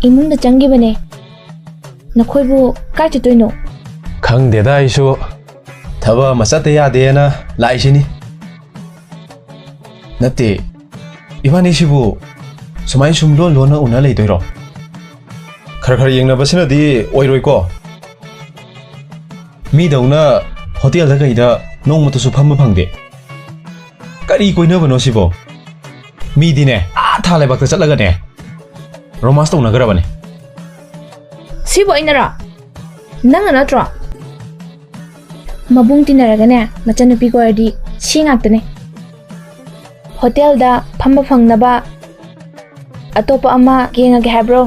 ꯏꯃꯨꯡꯗ ꯆꯪꯈꯤꯕꯅꯦ꯫ ꯅꯈꯣꯏꯕꯨ ꯀꯥꯏ ꯆꯠꯇꯣꯏꯅꯣ? ꯈꯪꯗꯦꯗ, ꯑꯩꯁꯨ ꯊꯕꯛ ꯑꯃ ꯆꯠꯇ ꯌꯥꯗꯦꯅ ꯂꯥꯛꯏꯁꯤꯅꯤ꯫ ꯅꯠꯇꯦ, ꯏꯕꯥꯅꯤꯁꯤꯕꯨ ꯁꯨꯃꯥꯏ ꯁꯨꯝ ꯂꯣꯟ ꯂꯣꯟꯅ ꯎꯅ ꯂꯩꯗꯣꯏꯔꯣ? ꯈꯔ ꯈꯔ ꯌꯦꯡꯅꯕꯁꯤꯅꯗꯤ ꯑꯣꯏꯔꯣꯏꯀꯣ꯫ ꯃꯤꯗꯧꯅ ꯍꯣꯇꯦꯜꯗ ꯀꯩꯗ ꯅꯣꯡꯃꯇꯁꯨ ꯐꯝꯕ ꯐꯪꯗꯦ꯫ ꯀꯔꯤ ꯀꯣꯏꯅꯕꯅꯣ ꯁꯤꯕꯣ? ꯃꯤꯗꯤꯅꯦ, ꯑꯥ ꯊꯥ ꯂꯩꯕꯥꯛꯇ ꯆꯠꯂꯒꯅꯦ, ꯔꯣꯃꯥꯟꯁ ꯇꯧꯅꯈ꯭ꯔꯕꯅꯦ꯫ ꯁꯤꯕꯨ ꯑꯩꯅꯔꯣ? ꯅꯪꯅ ꯅꯠꯇ꯭ꯔꯣ? ꯃꯕꯨꯡ ꯇꯤꯟꯅꯔꯒꯅꯦ, ꯃꯆꯟꯅꯨꯄꯤ ꯀꯣꯏꯔꯗꯤ ꯁꯤ ꯉꯥꯛꯇꯅꯦ꯫ ꯍꯣꯇꯦꯜꯗ ꯐꯝꯕ ꯐꯪꯅꯕ ꯑꯇꯣꯞꯄ ꯑꯃ ꯌꯦꯡꯉꯒꯦ ꯍꯥꯏꯕ꯭ꯔꯣ?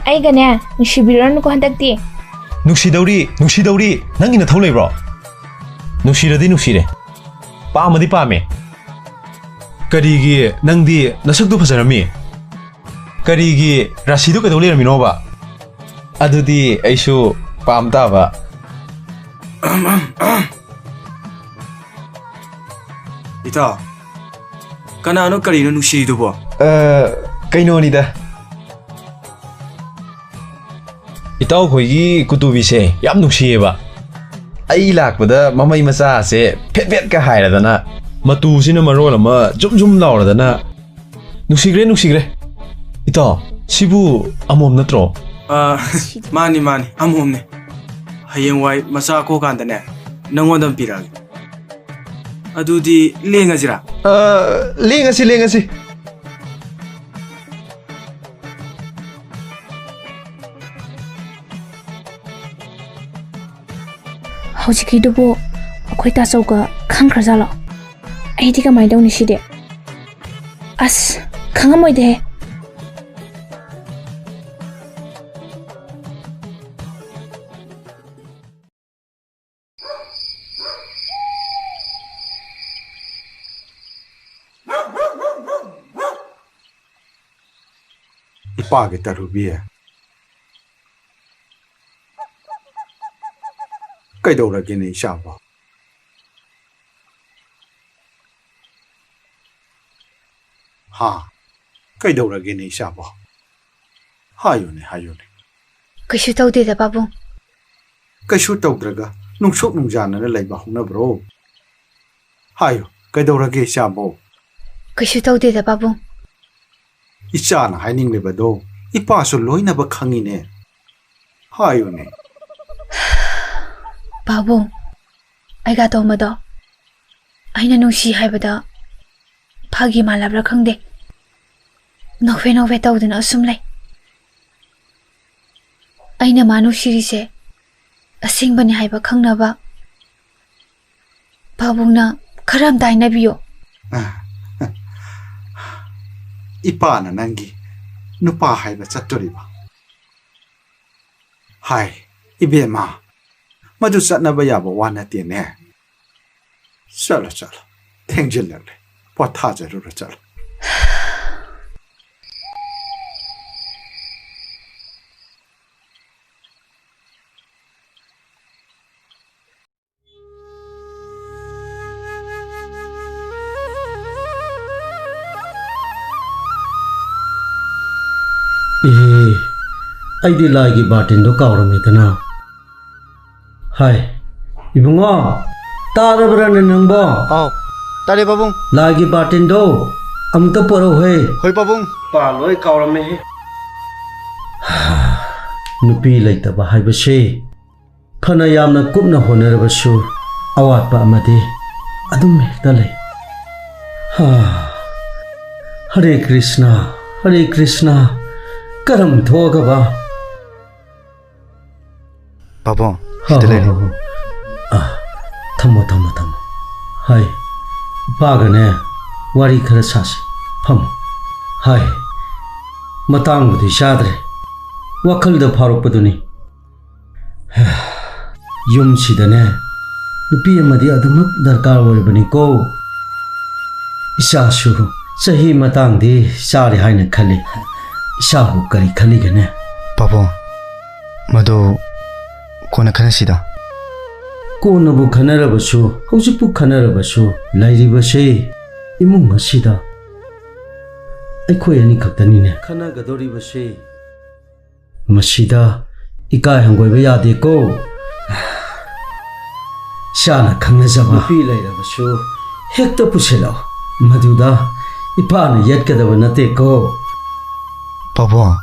ꯑꯩꯒꯅꯦ ꯅꯨꯡꯁꯤꯕꯤꯔꯨꯔꯅꯨꯀꯣ ꯍꯟꯗꯛꯇꯤ꯫ ꯅꯨꯡꯁꯤꯗꯧꯔꯤ, ꯅꯨꯡꯁꯤꯗꯧꯔꯤ, ꯅꯪꯒꯤ ꯅꯊꯧ ꯂꯩꯕ꯭ꯔꯣ? ꯅꯨꯡꯁꯤꯔꯗꯤ ꯅꯨꯡꯁꯤꯔꯦ, ꯄꯥꯝꯃꯗꯤ ꯄꯥꯝꯃꯦ꯫ ꯀꯔꯤꯒꯤ ꯅꯪꯗꯤ ꯅꯁꯛꯇꯨ ꯐꯖꯔꯝꯃꯤ? ꯀꯔꯤꯒꯤ ꯔꯥꯁꯤꯗꯨ ꯀꯩꯗꯧ ꯂꯩꯔꯝꯃꯤꯅꯣꯕ? ꯑꯗꯨꯗꯤ ꯑꯩꯁꯨ ꯄꯥꯝ ꯇꯥꯕ꯫ ꯏꯇꯥꯎ, ꯀꯅꯥꯅꯣ ꯀꯔꯤꯅꯣ ꯅꯨꯡꯁꯤꯔꯤꯗꯨꯕꯣ? ꯑ, ꯀꯩꯅꯣꯅꯤꯗ꯫ ꯏꯇꯥꯎꯈꯣꯏꯒꯤ ꯀꯨꯇꯨꯕꯤꯁꯦ ꯌꯥꯝ ꯅꯨꯡꯁꯤꯌꯦꯕ꯫ ꯑꯩ ꯂꯥꯛꯄꯗ ꯃꯃꯩ ꯃꯆꯥꯁꯦ ꯐꯦꯠ ꯐꯦꯠꯀ ꯍꯥꯏꯔꯗꯅ, ꯃꯇꯨꯁꯤꯅ ꯃꯔꯣꯜ ꯑꯃ ꯖꯨꯝ ꯖꯨꯝ ꯂꯥꯎꯔꯗꯅ, ꯅꯨꯡꯁꯤꯈ꯭ꯔꯦ, ꯅꯨꯡꯁꯤꯈ꯭ꯔꯦ꯫ ꯏꯇꯥꯎ, ꯁꯤꯕꯨ ꯑꯃꯣꯝ ꯅꯠꯇ꯭ꯔꯣ? ꯑ, ꯃꯥꯅꯤ, ꯃꯥꯅꯤ, ꯑꯃꯣꯝꯅꯦ꯫ ꯍꯌꯦꯡꯋꯥꯏ ꯃꯆꯥ ꯀꯣꯛꯀꯥꯟꯗꯅꯦ, ꯅꯪꯉꯣꯟꯗ ꯑꯃ ꯄꯤꯔꯛꯑꯒꯦ꯫ ꯑꯗꯨꯗꯤ ꯂꯦꯡꯉꯁꯤꯔꯥ? ꯑ, ꯂꯦꯡꯉꯁꯤ, ꯂꯦꯡꯉꯁꯤ꯫ ꯍꯧꯖꯤꯛꯀꯤꯗꯨꯕꯨ ꯑꯩꯈꯣꯏ ꯇꯥꯆꯧꯒ ꯈꯪꯈ꯭ꯔꯖꯥꯠꯂꯣ? ꯑꯩꯗꯤ ꯀꯃꯥꯏꯅ ꯇꯧꯅꯤ ꯁꯤꯗꯤ? ꯑꯁ, ꯈꯪꯉꯝꯃꯣꯏꯗꯦꯍꯦ꯫ ꯏꯄꯥꯒꯤ ꯇꯔꯨꯕꯤ꯫ ꯀꯩꯗꯧꯔꯒꯦꯅꯦ ꯏꯆꯥꯕꯣ? ꯍꯥ? ꯀꯩꯗꯧꯔꯒꯦꯅꯦ ꯏꯆꯥꯕꯣ? ꯍꯥꯏꯌꯨꯅꯦ, ꯍꯥꯏꯌꯨꯅꯦ꯫ ꯀꯩꯁꯨ ꯇꯧꯗꯦꯗ, ꯄꯥꯕꯨꯡ꯫ ꯀꯩꯁꯨ ꯇꯧꯗ꯭ꯔꯒ ꯅꯨꯡꯁꯨꯛ ꯅꯨꯡꯖꯥꯅꯅ ꯂꯩꯕ ꯍꯧꯅꯕ꯭ꯔꯣ? ꯍꯥꯏꯌꯨ, ꯀꯩꯗꯧꯔꯒꯦ ꯏꯆꯥꯕꯣ? ꯀꯩꯁꯨ ꯇꯧꯗꯦꯗ, ꯄꯥꯕꯨꯡ꯫ ꯏꯆꯥꯅ ꯍꯥꯏꯅꯤꯡꯂꯤꯕꯗꯣ ꯏꯄꯥꯁꯨ ꯂꯣꯏꯅꯕ ꯈꯪꯉꯤꯅꯦ꯫ ꯍꯥꯏꯌꯨꯅꯦ꯫ ꯄꯥꯕꯨꯡ, ꯑꯩꯒ ꯇꯣꯝꯕꯗꯣ ꯑꯩꯅ ꯅꯨꯡꯁꯤ ꯍꯥꯏꯕꯗ ꯐꯥꯒꯤ ꯃꯥꯜꯂꯕ꯭ꯔꯥ ꯈꯪꯗꯦ, ꯅꯣꯛꯐꯦ ꯅꯣꯛꯐꯦ ꯇꯧꯗꯨꯅ ꯑꯁꯨꯝ ꯂꯩ꯫ ꯑꯩꯅ ꯃꯥ ꯅꯨꯡꯁꯤꯔꯤꯁꯦ ꯑꯁꯦꯡꯕꯅꯤ ꯍꯥꯏꯕ ꯈꯪꯅꯕ ꯄꯥꯕꯨꯡꯅ ꯈꯔ ꯑꯝꯇ ꯍꯥꯏꯅꯕꯤꯌꯣ꯫ ꯏꯄꯥꯅ ꯅꯪꯒꯤ ꯅꯨꯄꯥ ꯍꯥꯏꯕ ꯆꯠꯇꯣꯔꯤꯕ? ꯍꯥꯏ, ꯏꯕꯦꯝꯃ, ꯃꯗꯨ ꯆꯠꯅꯕ ꯌꯥꯕ ꯋꯥ ꯅꯠꯇꯦꯅꯦ꯫ ꯆꯠꯂꯣ, ꯆꯠꯂꯣ, ꯊꯦꯡꯖꯤꯜꯂꯛꯂꯦ, ꯄꯣꯊꯥꯖꯔꯨꯔꯣ, ꯆꯠꯂꯣ꯫ ꯑꯦ, ꯑꯩꯗꯤ ꯂꯥꯏꯒꯤ ꯕꯥꯔꯇꯤꯟꯗꯣ ꯀꯥꯎꯔꯝꯃꯦꯗꯅ꯫ ꯍꯥꯏ, ꯏꯕꯨꯡꯉꯣ, ꯇꯥꯔꯕ꯭ꯔꯥꯅꯦ ꯅꯪꯕꯣ? ꯑꯥꯎ, ꯇꯥꯔꯦ ꯄꯥꯕꯨꯡ꯫ ꯂꯥꯏꯒꯤ ꯕꯥꯔꯇꯤꯟꯗꯣ ꯑꯃꯨꯛꯇ ꯄꯣꯔꯛꯎꯍꯦ꯫ ꯍꯣꯏ ꯄꯥꯕꯨꯡ꯫ ꯄꯥ ꯂꯣꯏ ꯀꯥꯎꯔꯝꯃꯦꯍꯦ꯫ ꯅꯨꯄꯤ ꯂꯩꯇꯕ ꯍꯥꯏꯕꯁꯤ ꯐꯅ ꯌꯥꯝꯅ ꯀꯨꯞꯅ ꯍꯣꯠꯅꯔꯕꯁꯨ ꯑꯋꯥꯠꯄ ꯑꯃꯗꯤ ꯑꯗꯨꯝ ꯍꯦꯛꯇ ꯂꯩ꯫ ꯍꯥ, ꯍꯔꯦ ꯀ꯭ꯔꯤꯁꯅ, ꯍꯔꯦ ꯀ꯭ꯔꯤꯁꯅ, ꯀꯔꯝ ꯊꯣꯛꯑꯒꯕ? ꯄꯥꯕꯨꯡ, ꯍꯣ, ꯁꯤꯗ ꯍꯣ, ꯂꯩꯔꯦ꯫ ꯍꯣ, ꯍꯣ꯫ ꯑꯥ, ꯊꯝꯃꯣ, ꯊꯝꯃꯣ, ꯊꯝꯃꯣ꯫ ꯍꯥꯏ, ꯏꯄꯥꯒꯅꯦ ꯋꯥꯔꯤ ꯈꯔ ꯁꯥꯁꯤ꯫ ꯐꯝꯃꯣ꯫ ꯍꯥꯏ, ꯃꯇꯥꯡꯕꯨꯗꯤ ꯆꯥꯗ꯭ꯔꯦ꯫ ꯋꯥꯈꯜꯗ ꯐꯥꯎꯔꯛꯄꯗꯨꯅꯤ꯫ ꯌꯨꯝꯁꯤꯗꯅꯦ ꯅꯨꯄꯤ ꯑꯃꯗꯤ ꯑꯗꯨꯃꯛ ꯗꯔꯀꯥꯔ ꯑꯣꯏꯔꯕꯅꯤꯀꯣ꯫ ꯏꯆꯥꯁꯨ ꯆꯍꯤ ꯃꯇꯥꯡꯗꯤ ꯆꯥꯔꯦ ꯍꯥꯏꯅ ꯈꯜꯂꯤ꯫ ꯏꯆꯥꯕꯨ ꯀꯔꯤ ꯈꯜꯂꯤꯒꯅꯦ? ꯄꯥꯕꯨꯡ, ꯃꯗꯨ ꯀꯣꯟꯅ ꯈꯟꯅꯁꯤꯗ꯫ ꯀꯣꯟꯅꯕꯨ ꯈꯟꯅꯔꯕꯁꯨ, ꯍꯧꯖꯤꯛꯄꯨ ꯈꯟꯅꯔꯕꯁꯨ, ꯂꯩꯔꯤꯕꯁꯦ ꯏꯃꯨꯡ ꯑꯁꯤꯗ ꯑꯩꯈꯣꯏ ꯑꯅꯤ ꯈꯛꯇꯅꯤꯅꯦ ꯈꯟꯅꯒꯗꯧꯔꯤꯕꯁꯦ꯫ ꯃꯁꯤꯗ ꯏꯀꯥꯏ ꯍꯪꯒꯣꯏꯕ ꯌꯥꯗꯦꯀꯣ꯫ ꯏꯆꯥꯅ ꯈꯪꯅꯖꯕ ꯅꯨꯄꯤ ꯂꯩꯔꯕꯁꯨ ꯍꯦꯛꯇ ꯄꯨꯁꯤꯜꯂꯛꯑꯣ꯫ ꯃꯗꯨꯗ ꯏꯄꯥꯅ ꯌꯦꯠꯀꯗꯕ ꯅꯠꯇꯦꯀꯣ꯫ ꯄꯥꯕꯨꯡ,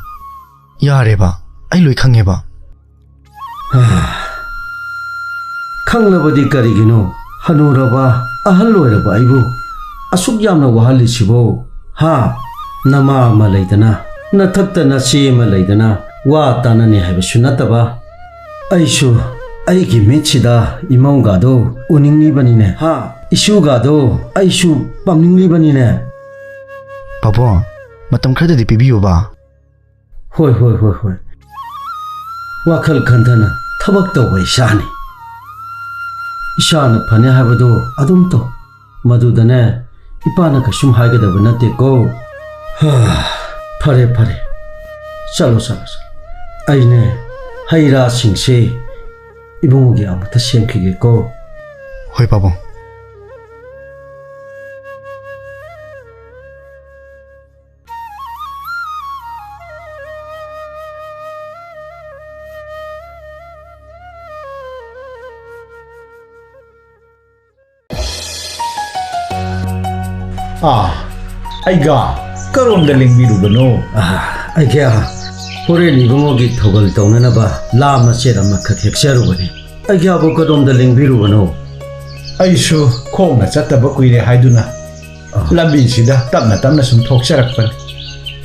ꯌꯥꯔꯦꯕ, ꯑꯩ ꯂꯣꯏ ꯈꯪꯉꯦꯕ꯫ ꯈꯪꯂꯕꯗꯤ ꯀꯔꯤꯒꯤꯅꯣ ꯍꯅꯨꯔꯕ, ꯑꯍꯜ ꯑꯣꯏꯔꯕ ꯑꯩꯕꯨ ꯑꯁꯨꯛ ꯌꯥꯝꯅ ꯋꯥꯍꯜꯂꯤꯁꯤꯕꯣ? ꯍꯥ? ꯅꯃꯥ ꯑꯃ ꯂꯩꯗꯅ, ꯅꯊꯛꯇ ꯅꯆꯦ ꯑꯃ ꯂꯩꯗꯅ, ꯋꯥ ꯇꯥꯅꯅꯤ ꯍꯥꯏꯕꯁꯨ ꯅꯠꯇꯕ꯫ ꯑꯩꯁꯨ ꯑꯩꯒꯤ ꯃꯤꯠꯁꯤꯗ ꯏꯃꯧꯒꯗꯣ ꯎꯅꯤꯡꯂꯤꯕꯅꯤꯅꯦ꯫ ꯍꯥ? ꯏꯁꯨꯒꯗꯣ ꯑꯩꯁꯨ ꯄꯥꯝꯅꯤꯡꯂꯤꯕꯅꯤꯅꯦ꯫ ꯄꯥꯕꯨꯡ, ꯃꯇꯝ ꯈꯔꯗꯗꯤ ꯄꯤꯕꯤꯌꯨꯕ꯫ ꯍꯣꯏ, ꯍꯣꯏ, ꯍꯣꯏ, ꯍꯣꯏ꯫ ꯋꯥꯈꯜ ꯈꯟꯊꯅ ꯊꯕꯛ ꯇꯧꯕ ꯏꯁꯥꯅꯤ꯫ ꯏꯁꯥꯅ ꯐꯅꯤ ꯍꯥꯏꯕꯗꯨ ꯑꯗꯨꯝ ꯇꯧ꯫ ꯃꯗꯨꯗꯅꯦ, ꯏꯄꯥꯅ ꯀꯩꯁꯨꯝ ꯍꯥꯏꯒꯗꯕ ꯅꯠꯇꯦꯀꯣ꯫ ꯍꯥ, ꯐꯔꯦ, ꯐꯔꯦ꯫ ꯆꯠꯂꯣ, ꯆꯠꯂꯣ, ꯆꯠꯂꯣ꯫ ꯑꯩꯅꯦ, ꯍꯩ ꯔꯥꯁꯤꯡꯁꯦ ꯏꯕꯨꯡꯉꯣꯒꯤ ꯑꯃꯨꯛꯇ ꯁꯦꯝꯈꯤꯒꯦꯀꯣ꯫ ꯍꯣꯏ, ꯄꯥꯕꯨꯡ꯫ ꯑꯥ, ꯑꯩꯒ ꯀꯔꯣꯝꯗ ꯂꯦꯡꯕꯤꯔꯨꯕꯅꯣ? ꯑꯥ, ꯑꯩꯒ ꯍꯣꯔꯦꯟ ꯏꯕꯨꯡꯉꯣꯒꯤ ꯊꯧꯒꯜ ꯇꯧꯅꯅꯕ ꯂꯥ ꯃꯆꯦꯠ ꯑꯃꯈꯛ ꯍꯦꯛꯆꯔꯨꯕꯅꯤ꯫ ꯑꯩꯒꯕꯨ ꯀꯗꯣꯝꯗ ꯂꯦꯡꯕꯤꯔꯨꯕꯅꯣ? ꯑꯩꯁꯨ ꯈꯣꯡꯅ ꯆꯠꯇꯕ ꯀꯨꯏꯔꯦ ꯍꯥꯏꯗꯨꯅ ꯑꯥ꯫ ꯂꯝꯕꯤꯁꯤꯗ ꯇꯞꯅ ꯇꯞꯅ ꯁꯨꯝ ꯊꯣꯛꯆꯔꯛꯄꯅꯤ꯫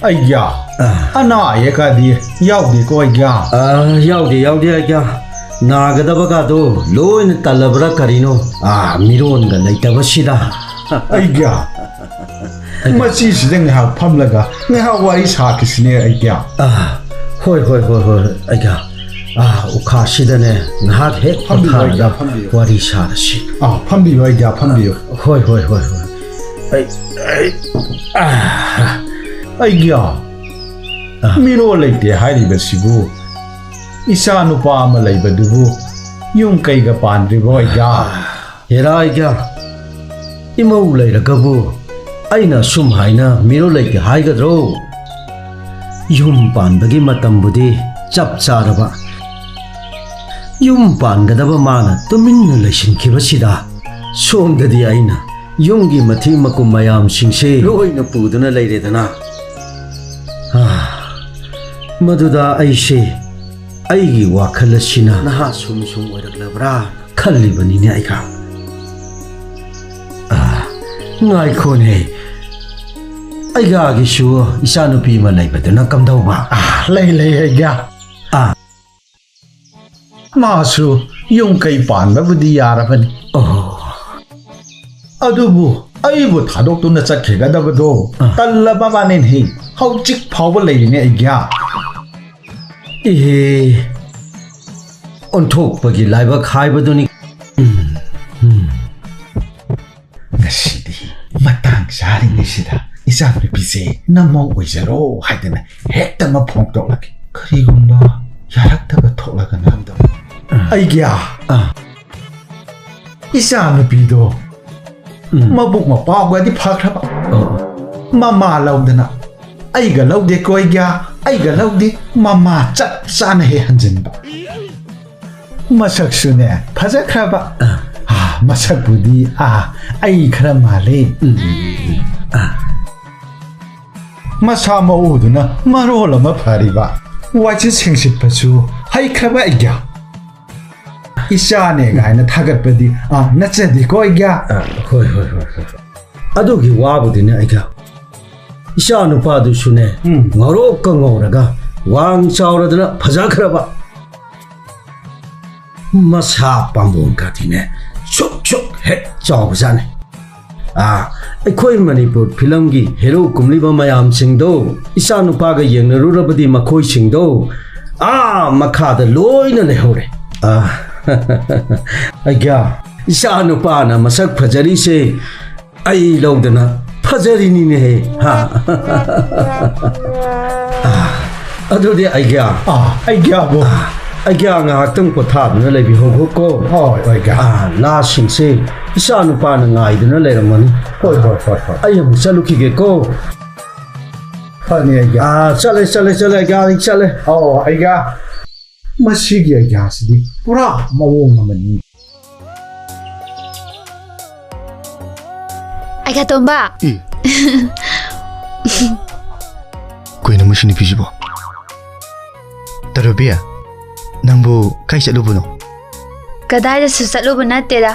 ꯑꯩꯒ꯭ꯌꯥ, ꯑꯥ꯫ ꯑꯅꯥ ꯑꯌꯦꯛꯀꯗꯤ ꯌꯥꯎꯗꯦꯀꯣ, ꯑꯩꯒ꯭ꯌꯥ? ꯑꯥ, ꯌꯥꯎꯗꯦ, ꯌꯥꯎꯗꯦ, ꯑꯩꯒ꯭ꯌꯥ꯫ ꯅꯥꯒꯗꯕꯒꯗꯣ ꯂꯣꯏꯅ ꯇꯜꯂꯕ꯭ꯔꯥ ꯀꯔꯤꯅꯣ? ꯑꯥ, ꯃꯤꯔꯣꯟꯒ ꯂꯩꯇꯕꯁꯤꯗ꯫ ꯑꯩꯒ꯭ꯌꯥ, ꯃꯆꯤꯁꯤꯗ ꯉꯥꯏꯍꯥꯛ ꯐꯝꯂꯒ ꯉꯥꯏꯍꯥꯛ ꯋꯥꯔꯤ ꯁꯥꯈꯤꯁꯤꯅꯦ, ꯑꯩꯒ꯭ꯌꯥ꯫ ꯑꯥ, ꯍꯣꯏ, ꯍꯣꯏ, ꯍꯣꯏ, ꯍꯣꯏ, ꯑꯩꯒ꯭ꯌꯥ꯫ ꯑꯥ, ꯎꯈꯥꯁꯤꯗꯅꯦ ꯉꯥꯏꯍꯥꯛ ꯍꯦꯛ ꯐꯝꯕꯤꯌꯨ, ꯄꯣꯊꯥꯔꯒ ꯑꯩꯒ꯭ꯌꯥ, ꯐꯝꯕꯤꯌꯨ꯫ ꯋꯥꯔꯤ ꯁꯥꯔꯁꯤ꯫ ꯑꯥ, ꯐꯝꯕꯤꯌꯨ, ꯑꯩꯒ꯭ꯌꯥ, ꯐꯝꯕꯤꯌꯨ꯫ ꯍꯣꯏ, ꯍꯣꯏ, ꯍꯣꯏ, ꯍꯣꯏ꯫ ꯑꯩ, ꯑꯩ, ꯑꯥ꯫ ꯑꯩꯒ꯭ꯌꯥ, ꯑꯥ꯫ ꯃꯤꯔꯣꯜ ꯂꯩꯇꯦ ꯍꯥꯏꯔꯤꯕꯁꯤꯕꯨ ꯏꯆꯥ ꯅꯨꯄꯥ ꯑꯃ ꯂꯩꯕꯗꯨꯕꯨ ꯌꯨꯝ ꯀꯩꯒ ꯄꯥꯟꯗ꯭ꯔꯤꯕꯣ, ꯑꯩꯒ꯭ꯌꯥ? ꯍꯦꯔꯥ, ꯑꯩꯒ꯭ꯌꯥ, ꯏꯃꯧ ꯂꯩꯔꯒꯕꯨ ꯑꯩꯅ ꯑꯁꯨꯝ ꯍꯥꯏꯅ ꯃꯤꯔꯣꯜ ꯂꯩꯇꯦ ꯍꯥꯏꯒꯗ꯭ꯔꯣ? ꯌꯨꯝ ꯄꯥꯟꯕꯒꯤ ꯃꯇꯝꯕꯨꯗꯤ ꯆꯞ ꯆꯥꯔꯕ꯫ ꯌꯨꯝ ꯄꯥꯟꯒꯗꯕ ꯃꯥꯅ ꯇꯨꯃꯤꯟꯅ ꯂꯩꯁꯤꯟꯈꯤꯕꯁꯤꯗ ꯁꯣꯝꯗꯗꯤ ꯑꯩꯅ ꯌꯨꯝꯒꯤ ꯃꯊꯤ ꯃꯀꯨꯝ ꯃꯌꯥꯝꯁꯤꯡꯁꯦ ꯂꯣꯏꯅ ꯄꯨꯗꯨꯅ ꯂꯩꯔꯦꯗꯅ꯫ ꯑꯥ, ꯃꯗꯨꯗ ꯑꯩꯁꯦ ꯑꯩꯒꯤ ꯋꯥꯈꯜ ꯑꯁꯤꯅ ꯅꯍꯥ ꯁꯨꯝ ꯁꯨꯝ ꯑꯣꯏꯔꯛꯂꯕ꯭ꯔꯥ ꯈꯜꯂꯤꯕꯅꯤꯅꯦ, ꯑꯩꯒ꯭ꯌꯥ꯫ ꯑꯥ, ꯉꯥꯏꯈꯣꯅꯦ, ꯑꯩꯒ꯭ꯌꯥꯒꯤꯁꯨ ꯏꯆꯥꯅꯨꯄꯤ ꯑꯃ ꯂꯩꯕꯗꯨꯅ ꯀꯝꯗꯧꯕ? ꯑꯥ, ꯂꯩ, ꯂꯩ, ꯑꯩꯒ꯭ꯌꯥ꯫ ꯑꯥ꯫ ꯃꯥꯁꯨ ꯌꯨꯝ ꯀꯩ ꯄꯥꯟꯕꯕꯨꯗꯤ ꯌꯥꯔꯕꯅꯤ꯫ ꯑꯣ꯫ ꯑꯗꯨꯕꯨ ꯑꯩꯕꯨ ꯊꯥꯗꯣꯛꯇꯨꯅ ꯆꯠꯈꯤꯒꯗꯕꯗꯣ ꯑꯥ꯫ ꯇꯜꯂꯕ ꯃꯥꯅꯦꯅꯦꯍꯦ꯫ ꯍꯧꯖꯤꯛ ꯐꯥꯎꯕ ꯂꯩꯔꯤꯅꯦ, ꯑꯩꯒ꯭ꯌꯥ꯫ ꯏꯍꯦ, ꯑꯣꯟꯊꯣꯛꯄꯒꯤ ꯂꯥꯏꯕꯛ ꯍꯥꯏꯕꯗꯨꯅꯤ꯫ ꯎꯝ, ꯎꯝ꯫ ꯉꯁꯤꯗꯤ ꯃꯇꯥꯡ ꯆꯥꯔꯤꯉꯩꯁꯤꯗ ꯏꯆꯥꯅꯨꯄꯤꯁꯦ ꯅꯃꯧ ꯑꯣꯏꯖꯔꯣ ꯍꯥꯏꯗꯅ ꯍꯦꯛꯇ ꯑꯃ ꯐꯣꯡꯗꯣꯛꯂꯒꯦ꯫ ꯀꯔꯤꯒꯨꯝꯕ ꯌꯥꯔꯛꯇꯕ ꯊꯣꯛꯂꯒꯅ? ꯑꯩꯒꯤ ꯑꯥ꯫ ꯏꯆꯥꯅꯨꯄꯤꯗꯣ ꯎꯝ꯫ ꯃꯕꯨꯛ ꯃꯄꯥꯎꯒꯗꯤ ꯐꯈ꯭ꯔꯕ꯫ ꯑꯣ꯫ ꯃꯃꯥ ꯂꯧꯗꯅ ꯑꯩꯒ ꯂꯧꯗꯦ ꯀꯣꯏꯒ꯭ꯌꯥ, ꯑꯩꯒ ꯂꯧꯗꯦ, ꯃꯃꯥ ꯆꯞ ꯆꯥꯅ ꯍꯦꯛ ꯍꯟꯖꯤꯟꯕ꯫ ꯃꯁꯛꯁꯨꯅꯦ ꯐꯖꯈ꯭ꯔꯕ꯫ ꯑꯥ꯫ ꯑꯥ, ꯃꯁꯛꯄꯨꯗꯤ ꯑꯥ ꯑꯩ ꯈꯔ ꯃꯥꯜꯂꯦ꯫ ꯎꯝ, ꯎꯝ, ꯎꯝ, ꯎꯝ꯫ ꯑꯥ꯫ ꯃꯁꯥ ꯃꯎꯗꯨꯅ ꯃꯔꯣꯜ ꯑꯃ ꯐꯔꯤꯕ, ꯋꯥꯏꯆꯤꯠ ꯁꯦꯡꯁꯤꯠꯄꯁꯨ ꯍꯩꯈ꯭ꯔꯕ ꯑꯩꯒ꯫ ꯏꯆꯥꯅꯦ ꯀꯥꯏꯅ ꯊꯥꯒꯠꯄꯗꯤ, ꯑꯥ, ꯅꯠꯆꯗꯦꯀꯣ ꯑꯩꯒ꯫ ꯑꯥ, ꯍꯣꯏ, ꯍꯣꯏ, ꯍꯣꯏ, ꯍꯣꯏ, ꯍꯣꯏ꯫ ꯑꯗꯨꯒꯤ ꯋꯥꯕꯨꯗꯤꯅꯦ ꯑꯩꯒ꯫ ꯏꯆꯥ ꯅꯨꯄꯥꯗꯨꯁꯨꯅꯦ, ꯎꯝ꯫ ꯉꯧꯔꯣꯛꯀ ꯉꯧꯔꯒ, ꯋꯥꯡ ꯆꯥꯎꯔꯗꯅ ꯐꯖꯈ꯭ꯔꯕ꯫ ꯃꯁꯥ ꯄꯥꯝꯕꯣꯝꯒꯗꯤꯅꯦ ꯁꯨꯛ ꯁꯨꯛ ꯍꯦꯛ ꯆꯥꯎꯕꯖꯥꯠꯅꯤ꯫ ꯑꯥ, ꯑꯩꯈꯣꯏ ꯃꯅꯤꯄꯨꯔ ꯐꯤꯂꯝꯒꯤ ꯍꯦꯔꯣ ꯀꯨꯝꯂꯤꯕ ꯃꯌꯥꯝꯁꯤꯡꯗꯣ ꯏꯆꯥ ꯅꯨꯄꯥꯒ ꯌꯦꯡꯅꯔꯨꯔꯕꯗꯤ ꯃꯈꯣꯏꯁꯤꯡꯗꯣ ꯑꯥ ꯃꯈꯥꯗ ꯂꯣꯏꯅ ꯂꯩꯍꯧꯔꯦ꯫ ꯑꯥ, ꯑꯩꯒ꯭ꯌꯥ, ꯏꯆꯥ ꯅꯨꯄꯥꯅ ꯃꯁꯛ ꯐꯖꯔꯤꯁꯦ ꯑꯩ ꯂꯧꯗꯅ ꯐꯖꯔꯤꯅꯤꯅꯦꯍꯦ, ꯍꯥ? ꯑꯥ, ꯑꯗꯨꯗꯤ ꯑꯩꯒ꯭ꯌꯥ꯫ ꯑꯥ, ꯑꯩꯒ꯭ꯌꯥꯕꯨ꯫ ꯑꯥ, ꯑꯩꯒ꯭ꯌꯥ ꯉꯥꯏꯍꯥꯛꯇꯪ ꯄꯣꯊꯥꯗꯨꯅ ꯂꯩꯕꯤꯍꯧꯈꯣꯀꯣ꯫ ꯍꯣꯏ, ꯑꯩꯒ꯭ꯌꯥ꯫ ꯑꯥ, ꯂꯥꯁꯤꯡꯁꯦ ꯏꯆꯥ ꯅꯨꯄꯥꯅ ꯉꯥꯏꯗꯨꯅ ꯂꯩꯔꯝꯃꯅꯤ꯫ ꯍꯣꯏ, ꯍꯣꯏ, ꯍꯣꯏ, ꯍꯣꯏ꯫ ꯑꯩ ꯑꯃꯨꯛ ꯆꯠꯂꯨꯈꯤꯒꯦꯀꯣ꯫ ꯐꯅꯤ, ꯑꯩꯒ꯭ꯌꯥ꯫ ꯑꯥ, ꯆꯠꯂꯦ, ꯆꯠꯂꯦ, ꯆꯠꯂꯦ, ꯑꯩꯒ꯭ꯌꯥ, ꯑꯩ ꯆꯠꯂꯦ꯫ ꯑꯧ, ꯑꯩꯒ꯭ꯌꯥ꯫ ꯃꯁꯤꯒꯤ ꯑꯩꯒ꯭ꯌꯥꯁꯤꯗꯤ ꯄꯨꯔꯥ ꯃꯑꯣꯡ ꯑꯃꯅꯤ꯫ ꯑꯩꯒ꯭ꯌꯥ ꯇꯣꯝꯕ꯫ ꯑꯦ꯫ ꯀꯩꯅꯣ ꯃꯁꯤ ꯅꯨꯄꯤꯁꯤꯕꯣ? ꯇꯔꯨꯕꯤ, ꯅꯪꯕꯨ ꯀꯥꯏ ꯆꯠꯂꯨꯕꯅꯣ? ꯀꯗꯥꯏꯗꯁꯨ ꯆꯠꯂꯨꯕ ꯅꯠꯇꯦꯗ꯫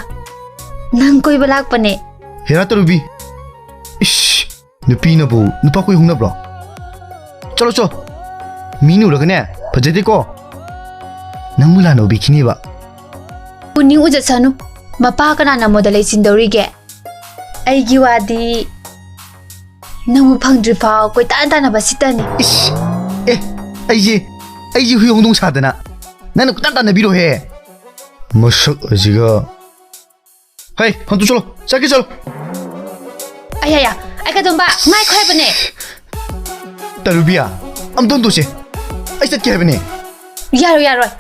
ꯅꯪ ꯀꯣꯏꯕ ꯂꯥꯛꯄꯅꯦ꯫ ꯍꯦꯔꯥ ꯇꯔꯨꯕꯤ! ꯏꯁ! ꯅꯨꯄꯤꯅꯕꯨ ꯅꯨꯄꯥ ꯀꯣꯏ ꯍꯧꯅꯕ꯭ꯔꯣ? ꯆꯠꯂꯣ ꯆꯣ! ꯃꯤꯅ ꯎꯔꯒꯅꯦ, ꯐꯖꯗꯦꯀꯣ! ꯅꯪꯕꯨ ꯂꯥꯟꯅ ꯎꯕꯤꯈꯤꯅꯦꯕ꯫ ꯎꯅꯤꯡ ꯎꯖꯁꯅꯨ꯫ ꯃꯄꯥ ꯀꯅꯥꯅ ꯃꯣꯗ ꯂꯩꯁꯤꯟꯗꯧꯔꯤꯒꯦ? ꯑꯩꯒꯤ ꯋꯥꯗꯤ ꯅꯪꯕꯨ ꯐꯪꯗ꯭ꯔꯤ ꯐꯥꯎ ꯀꯣꯏꯇꯥꯟ ꯇꯥꯟꯅꯕ ꯁꯤꯇꯅꯤ꯫ ꯏꯁ! ꯑꯦ, ꯑꯩꯁꯦ, ꯑꯩꯁꯦ ꯍꯨꯏ ꯍꯧꯗꯣꯡ ꯁꯥꯗꯅ꯫ ꯅꯪꯅ ꯀꯣꯏꯇꯥꯟ ꯇꯥꯟꯅꯕꯤꯔꯣꯍꯦ꯫ ꯃꯁꯛ ꯑꯁꯤꯒ꯫ ꯍꯩ, ꯍꯟꯇꯨ ꯆꯠꯂꯣ, ꯆꯠꯀꯦ ꯆꯠꯂꯣ꯫ ꯑꯌꯥ, ꯑꯌꯥ, ꯑꯩ ꯀꯗꯣꯝꯕ, ꯉꯥꯏꯈꯣ ꯍꯥꯏꯕꯅꯦ꯫ ꯇꯔꯨꯕꯤꯌꯥ, ꯑꯝꯇ ꯍꯟꯇꯣꯛꯁꯦ꯫ ꯑꯩ ꯆꯠꯀꯦ ꯍꯥꯏꯕꯅꯦ꯫ ꯌꯥꯔꯣꯏ, ꯌꯥꯔꯣꯏ꯫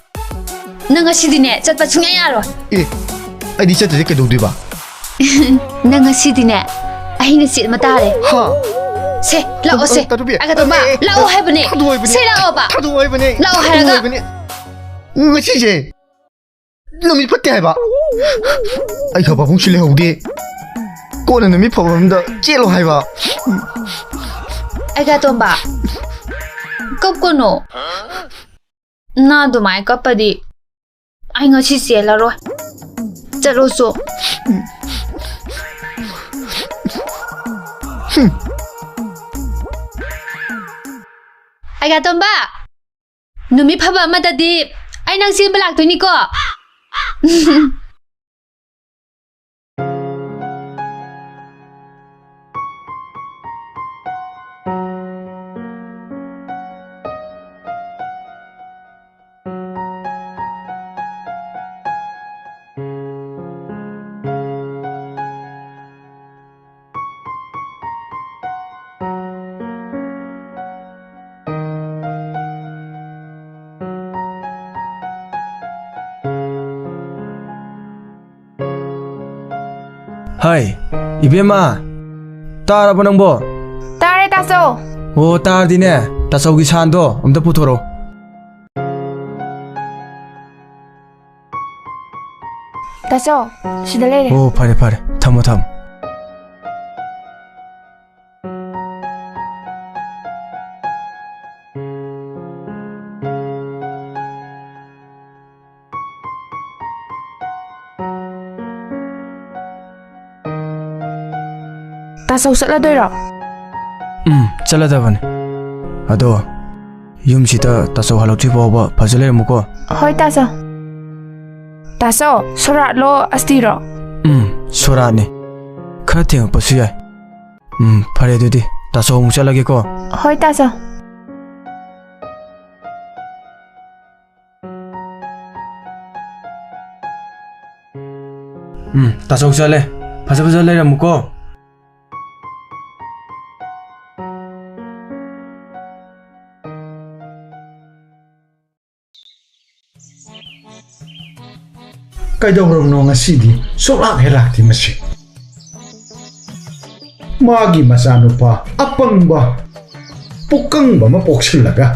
ꯅꯪ ꯉꯁꯤꯗꯤꯅꯦ, ꯆꯠꯄ ꯁꯨꯡꯌꯥ ꯌꯥꯔꯣꯏ꯫ ꯑꯦ, ꯑꯩꯗꯤ ꯆꯠꯇ꯭ꯔꯗꯤ ꯀꯩꯗꯧꯗꯣꯏꯕ? ꯅꯪ ꯉꯁꯤꯗꯤꯅꯦ, ꯑꯍꯤꯡ ꯁꯦꯠ ꯑꯃ ꯇꯥꯔꯦ꯫ ꯍꯥ? ꯁꯦ, ꯂꯥꯛꯑꯣ ꯁꯦ꯫ ꯇꯥ-, ꯇꯥ-, ꯇꯥꯔꯨꯕꯤ, ꯑꯩ ꯀꯗꯣꯝꯕ, ꯑꯦ, ꯑꯦ, ꯂꯥꯛꯑꯣ ꯍꯥꯏꯕꯅꯦ꯫ ꯊꯥꯗꯣꯛꯑꯣ ꯍꯥꯏꯕꯅꯦ꯫ ꯁꯦ, ꯂꯥꯛꯑꯣꯕ꯫ ꯊꯥꯗꯣꯛꯑꯣ ꯍꯥꯏꯕꯅꯦ꯫ ꯂꯥꯛꯑꯣ ꯊꯥꯗꯣꯛꯑꯣ ꯍꯥꯏꯔꯒ꯫ ꯍꯥꯏꯕꯅꯦ꯫ ꯉꯁꯤꯁꯦ ꯅꯨꯃꯤꯠ ꯐꯠꯇꯦ ꯍꯥꯏꯕ꯫ ꯑꯩ ꯈ ꯄꯥꯕꯨꯡꯁꯨ ꯂꯩꯍꯧꯗꯦ꯫ ꯀꯣꯟꯅ ꯅꯨꯃꯤꯠ ꯐꯕ ꯑꯝꯗ ꯆꯦꯜꯂꯣ ꯍꯥꯏꯕ꯫ ꯑꯩꯒ ꯇꯣꯝꯕ, ꯀꯞꯀꯅꯣ꯫ ꯅꯪ ꯑꯗꯨꯃꯥꯏꯅ ꯀꯞꯄꯗꯤ ꯑꯩ ꯉꯁꯤ ꯆꯦꯜꯂꯔꯣꯏ꯫ ꯆꯠꯂꯣꯁꯨ꯫ ꯑꯩꯒ ꯇꯣꯝꯕ, ꯅꯨꯃꯤꯠ ꯐꯕ ꯑꯃꯗꯗꯤ ꯑꯩ ꯅꯪ ꯆꯦꯟꯕ ꯂꯥꯛꯇꯣꯏꯅꯤꯀꯣ꯫ ꯍꯥꯏ, ꯏꯕꯦꯝꯃ, ꯇꯥꯔꯕ ꯅꯪꯕꯣ? ꯇꯥꯔꯦ, ꯇꯥꯆꯧ꯫ ꯑꯣ, ꯇꯥꯔꯗꯤꯅꯦ, ꯇꯥꯆꯧꯒꯤ ꯁꯥꯟꯗꯣ ꯑꯝꯇ ꯄꯨꯊꯣꯔꯛꯑꯣ꯫ ꯇꯥꯆꯧ, ꯁꯤꯗ ꯂꯩꯔꯦ꯫ ꯑꯣ, ꯐꯔꯦ, ꯐꯔꯦ꯫ ꯊꯝꯃꯣ, ꯊꯝꯃꯣ꯫ ꯇꯥꯆꯧ ꯆꯠꯂꯗꯣꯏꯔꯣ? ꯎꯝ, ꯆꯠꯂꯗꯕꯅꯦ꯫ ꯑꯗꯣ, ꯌꯨꯝꯁꯤꯗ ꯇꯥꯆꯧ ꯍꯜꯂꯛꯇ꯭ꯔꯤ ꯐꯥꯎꯕ ꯐꯖ ꯂꯩꯔꯝꯃꯨꯀꯣ꯫ ꯍꯣꯏ, ꯇꯥꯆꯧ꯫ ꯇꯥꯆꯧ, ꯁꯣꯔꯥꯠꯂꯣ, ꯑꯁꯇꯤꯔꯣ? ꯎꯝ, ꯁꯣꯔꯥꯠꯅꯦ꯫ ꯈꯔ ꯊꯦꯡꯉꯛꯄꯁꯨ ꯌꯥꯏ꯫ ꯎꯝ, ꯐꯔꯦ ꯑꯗꯨꯗꯤ꯫ ꯇꯥꯆꯧ ꯑꯃꯨꯛ ꯆꯠꯂꯒꯦꯀꯣ꯫ ꯍꯣꯏ, ꯇꯥꯆꯧ꯫ ꯎꯝ, ꯇꯥꯆꯧ ꯆꯠꯂꯦ꯫ ꯐꯖ ꯐꯖ ꯂꯩꯔꯝꯃꯨꯀꯣ꯫ ꯀꯩꯗꯧꯔꯕꯅꯣ ꯉꯁꯤꯗꯤ? ꯁꯨꯛꯂꯥꯛ ꯍꯦꯛ ꯂꯥꯛꯇꯦ ꯃꯁꯤ꯫ ꯃꯥꯒꯤ ꯃꯆꯥꯅꯨꯄꯥ ꯑꯄꯪꯕ, ꯄꯨꯛꯀꯪꯕ ꯑꯃ ꯄꯣꯛꯁꯤꯜꯂꯒ꯫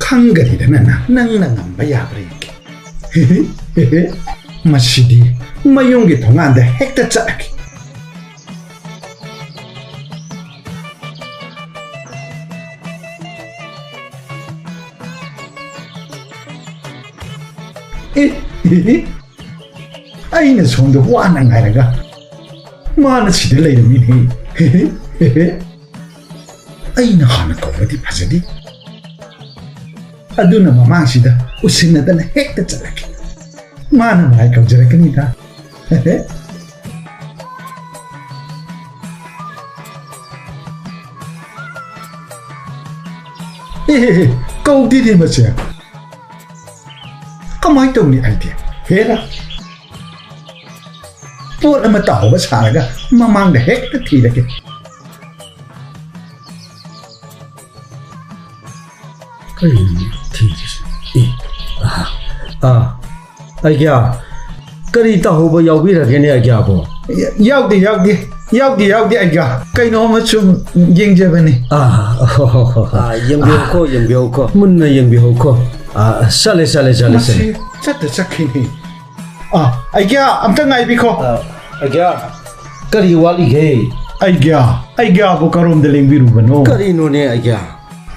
ꯈꯪꯒꯅꯤꯗꯅ ꯅꯪ, ꯅꯪꯅ ꯉꯝꯕ ꯌꯥꯕ꯭ꯔꯥ ꯌꯦꯡꯒꯦ꯫ ꯃꯁꯤꯗꯤ ꯃꯌꯨꯝꯒꯤ ꯊꯣꯡꯒꯥꯟꯗ ꯍꯦꯛꯇ ꯆꯠꯂꯒꯦ꯫ ꯑꯦ, ꯑꯩꯅ ꯁꯣꯝꯗ ꯋꯥꯅ ꯉꯥꯏꯔꯒ ꯃꯥꯅ ꯁꯤꯗ ꯂꯩꯔꯝꯃꯤꯅꯦ꯫ ꯑꯩꯅ ꯍꯥꯟꯅ ꯀꯧꯔꯗꯤ ꯐꯖꯅꯤ꯫ ꯑꯗꯨꯅ ꯃꯃꯥꯡꯁꯤꯗ ꯎꯁꯤꯟꯅꯗꯅ ꯍꯦꯛꯇ ꯆꯠꯂꯒꯦ꯫ ꯃꯥꯅ ꯃꯥꯏ ꯀꯧꯖꯔꯛꯀꯅꯤꯗ꯫ ꯑꯦ, ꯀꯧꯗꯦꯅꯦ ꯃꯁꯦ꯫ ꯀꯃꯥꯏ ꯇꯧꯅꯤ ꯑꯩꯗꯤ? ꯍꯦꯔꯥ꯫ ꯄꯣꯠ ꯑꯃ ꯇꯥꯍꯧꯕ ꯁꯥꯔꯒ ꯃꯃꯥꯡꯗ ꯍꯦꯛꯇ ꯊꯤꯔꯒꯦ꯫ ꯀꯔꯤꯅꯣ ꯊꯤꯔꯤꯁꯦ? ꯑꯦ, ꯑꯥ, ꯑꯥ, ꯑꯩꯒ꯭ꯌꯥ, ꯀꯔꯤ ꯇꯥꯍꯧꯕ ꯌꯥꯎꯕꯤꯔꯒꯦꯅꯦ ꯑꯩꯒ꯭ꯌꯥꯕꯣ? ꯌꯥ-, ꯌꯥꯎꯗꯦ, ꯌꯥꯎꯗꯦ, ꯌꯥꯎꯗꯦ, ꯌꯥꯎꯗꯦ, ꯑꯩꯒ꯭ꯌꯥ꯫ ꯀꯩꯅꯣꯝꯃ ꯁꯨꯝ ꯌꯦꯡꯖꯕꯅꯤ꯫ ꯑꯥ, ꯍꯣ, ꯍꯣ, ꯍꯣ꯫ ꯑꯥ, ꯌꯦꯡꯕꯤꯍꯧꯀꯣ, ꯌꯦꯡꯕꯤꯍꯧꯀꯣ꯫ ꯃꯨꯟꯅ ꯌꯦꯡꯕꯤꯍꯧꯀꯣ꯫ ꯑꯥ, ꯆꯠꯂꯦ, ꯆꯠꯂꯦ, ꯆꯠꯂꯦ, ꯃꯁꯤ ꯆꯠꯂꯦ꯫ ꯆꯠꯇ ꯆꯠꯈꯤꯅꯤ꯫ ꯑꯥ, ꯑꯩꯒ꯭ꯌꯥ, ꯑꯝꯇ ꯉꯥꯏꯕꯤꯈꯣ꯫ ꯑꯥ, ꯑꯩꯒ꯭ꯌꯥ, ꯀꯔꯤ ꯋꯥꯠꯂꯤꯒꯦ? ꯑꯩꯒ꯭ꯌꯥ, ꯑꯩꯒ꯭ꯌꯥꯕꯨ ꯀꯔꯣꯝꯗ ꯂꯦꯡꯕꯤꯔꯨꯕꯅꯣ? ꯀꯔꯤꯅꯣꯅꯦ ꯑꯩꯒ꯭ꯌꯥ?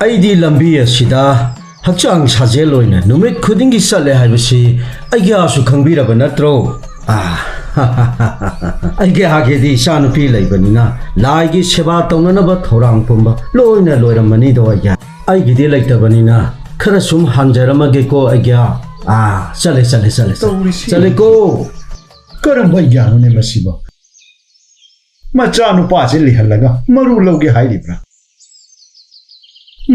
ꯑꯩꯗꯤ ꯂꯝꯕꯤ ꯑꯁꯤꯗ ꯍꯛꯆꯥꯡ ꯁꯥꯖꯦꯜ ꯑꯣꯏꯅ ꯅꯨꯃꯤꯠ ꯈꯨꯗꯤꯡꯒꯤ ꯆꯠꯂꯦ ꯍꯥꯏꯕꯁꯤ ꯑꯩꯒ꯭ꯌꯥꯁꯨ ꯈꯪꯕꯤꯔꯕ ꯅꯠꯇ꯭ꯔꯣ? ꯑꯥ, ꯑꯩꯒ꯭ꯌꯥꯒꯤꯗꯤ ꯏꯆꯥꯅꯨꯄꯤ ꯂꯩꯕꯅꯤꯅ ꯂꯥꯏꯒꯤ ꯁꯦꯕꯥ ꯇꯧꯅꯅꯕ ꯊꯧꯔꯥꯡ ꯄꯨꯝꯕ ꯂꯣꯏꯅ ꯂꯣꯏꯔꯝꯃꯅꯤꯗꯣ ꯑꯩꯒ꯭ꯌꯥ꯫ ꯑꯩꯒꯤꯗꯤ ꯂꯩꯇꯕꯅꯤꯅ ꯈꯔ ꯁꯨꯝ ꯍꯥꯟꯖꯔꯝꯃꯒꯦꯀꯣ ꯑꯩꯒ꯭ꯌꯥ꯫ ꯑꯥ, ꯆꯠꯂꯦ, ꯆꯠꯂꯦ, ꯆꯠꯂꯦ, ꯆꯠꯂꯦ꯫ ꯇꯧꯔꯤꯁꯤ꯫ ꯆꯠꯂꯦꯀꯣ꯫ ꯀꯔꯝꯕ ꯑꯩꯒ꯭ꯌꯥꯅꯣꯅꯦ ꯃꯁꯤꯕꯣ? ꯃꯆꯥꯅꯨꯄꯥꯁꯦ ꯂꯩꯍꯜꯂꯒ ꯃꯔꯨ ꯂꯧꯒꯦ ꯍꯥꯏꯔꯤꯕ꯭ꯔꯥ?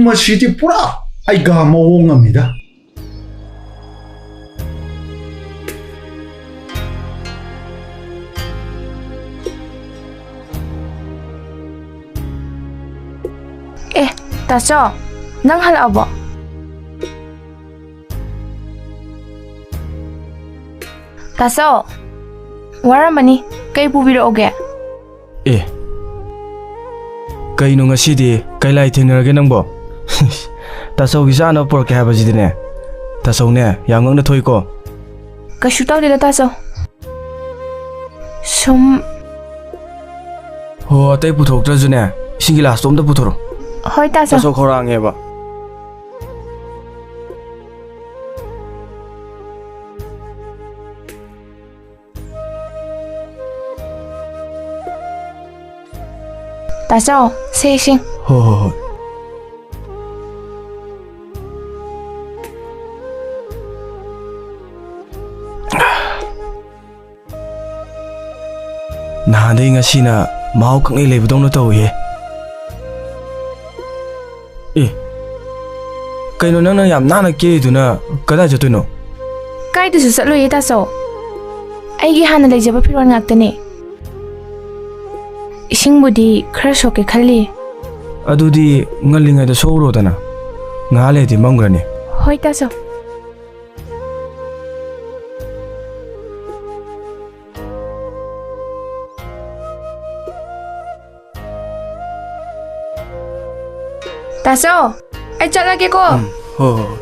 ꯃꯁꯤꯗꯤ ꯄꯨꯔꯥ ꯑꯩꯒ꯭ꯌꯥ ꯃꯑꯣꯡ ꯑꯃꯅꯤꯗ꯫ ꯇꯥꯆꯧ, ꯅꯪ ꯍꯜꯂꯛꯑꯕꯣ? ꯇꯥꯆꯧ, ꯋꯥꯔꯝꯃꯅꯤ꯫ ꯀꯩ ꯄꯨꯕꯤꯔꯛꯎꯒꯦ? ꯑꯦ, ꯀꯩꯅꯣ ꯉꯁꯤꯗꯤ? ꯀꯩ ꯂꯥꯏ ꯊꯦꯡꯅꯔꯒꯦ ꯅꯪꯕꯣ? ꯇꯥꯆꯧꯒꯤ ꯆꯥꯅꯕ ꯄꯨꯔꯛꯀꯦ ꯍꯥꯏꯕꯁꯤꯗꯤꯅꯦ, ꯇꯥꯆꯧꯅꯦ, ꯌꯥꯝ ꯉꯛꯅ ꯊꯣꯛꯏꯀꯣ꯫ ꯀꯩꯁꯨ ꯇꯧꯗꯦꯗ, ꯇꯥꯆꯧ꯫ ꯁꯨꯝ꯫ ꯍꯣ, ꯑꯇꯩ ꯄꯨꯊꯣꯛꯇ꯭ꯔꯁꯨꯅꯦ, ꯏꯁꯤꯡ ꯒꯤꯂꯥꯁꯇꯣ ꯑꯝꯇ ꯄꯨꯊꯣꯔꯛꯑꯣ꯫ ꯍꯣꯏ, ꯇꯥꯆꯧ꯫ ꯇꯥꯆꯧ ꯈꯧꯔꯥꯡꯉꯦꯕ꯫ ꯇꯥꯆꯧ, ꯁꯦ ꯏꯁꯤꯡ꯫ ꯍꯣ, ꯍꯣ, ꯍꯣꯏ꯫ ꯅꯍꯥꯟꯗꯩ ꯉꯁꯤꯅ ꯃꯍꯥꯎ ꯈꯪꯂꯩ ꯂꯩꯕꯗꯧꯅ ꯇꯧꯏꯍꯦ꯫ ꯑꯦ, ꯀꯩꯅꯣ ꯅꯪꯅ ꯌꯥꯝ ꯅꯥꯟꯅ ꯀꯦꯔꯤꯗꯨꯅ? ꯀꯗꯥꯏ ꯆꯠꯇꯣꯏꯅꯣ? ꯀꯥꯏꯗꯁꯨ ꯆꯠꯂꯣꯏꯌꯦ, ꯇꯥꯆꯧ꯫ ꯑꯩꯒꯤ ꯍꯥꯟꯅ ꯂꯩꯖꯕ ꯐꯤꯔꯣꯜ ꯉꯥꯛꯇꯅꯦ꯫ ꯏꯁꯤꯡꯕꯨꯗꯤ ꯈꯔ ꯁꯣꯛꯀꯦ ꯈꯜꯂꯤ꯫ ꯑꯗꯨꯗꯤ ꯉꯜꯂꯤꯉꯩꯗ ꯁꯣꯛꯎꯔꯣꯗꯅ, ꯉꯥꯏꯍꯥꯛ ꯂꯩꯔꯗꯤ ꯃꯝꯈ꯭ꯔꯅꯤ꯫ ꯍꯣꯏ, ꯇꯥꯆꯧ꯫ ꯇꯥꯆꯧ, ꯑꯩ ꯆꯠꯂꯒꯦꯀꯣ꯫ ꯎꯝ, ꯍꯣ, ꯍꯣ, ꯍꯣ꯫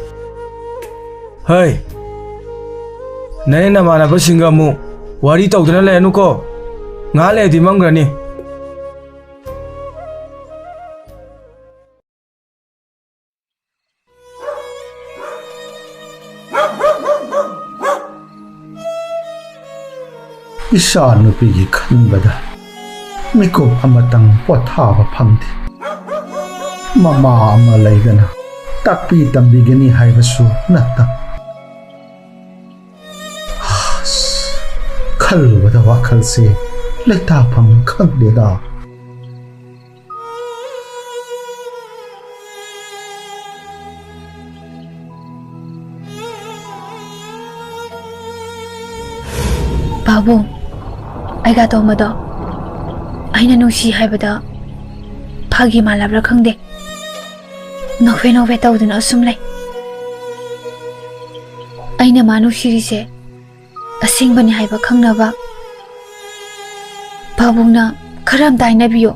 ꯍꯩ, ꯅꯅꯦ ꯅꯃꯥꯟꯅꯕꯁꯤꯡꯒ ꯑꯃꯨꯛ ꯋꯥꯔꯤ ꯇꯧꯗꯅ ꯂꯩꯔꯅꯨꯀꯣ꯫ ꯉꯥꯏꯍꯥꯛ ꯂꯩꯔꯗꯤ ꯃꯝꯈ꯭ꯔꯅꯤ꯫ ꯏꯆꯥ ꯅꯨꯄꯤꯒꯤ ꯈꯟꯕꯗ ꯃꯤꯀꯨꯞ ꯑꯃꯇꯪ ꯄꯣꯊꯥꯕ ꯐꯪꯗꯦ꯫ ꯃꯃꯥ ꯑꯃ ꯂꯩꯗꯅ ꯇꯥꯛꯄꯤ ꯇꯝꯕꯤꯒꯅꯤ ꯍꯥꯏꯕꯁꯨ ꯅꯠꯇ꯫ ꯑꯁ, ꯈꯜꯂꯨꯕꯗ ꯋꯥꯈꯜꯁꯦ ꯂꯩꯇꯥꯐꯝ ꯈꯪꯗꯦꯗ꯫ ꯄꯥꯕꯨꯡ, ꯑꯩꯒ ꯑꯇꯣꯝꯕꯗꯣ ꯑꯩꯅ ꯅꯨꯡꯁꯤ ꯍꯥꯏꯕꯗ ꯐꯥꯒꯤ ꯃꯥꯜꯂꯕ꯭ꯔꯥ ꯈꯪꯗꯦ꯫ ꯅꯣꯛꯐꯦ ꯅꯣꯛꯐꯦ ꯇꯧꯗꯨꯅ ꯑꯁꯨꯝ ꯂꯩ꯫ ꯑꯩꯅ ꯃꯥ ꯅꯨꯡꯁꯤꯔꯤꯁꯦ ꯑꯁꯦꯡꯕꯅꯤ ꯍꯥꯏꯕ ꯈꯪꯅꯕ ꯄꯥꯕꯨꯡꯅ ꯈꯔ ꯑꯝꯇ ꯍꯥꯏꯅꯕꯤꯌꯣ꯫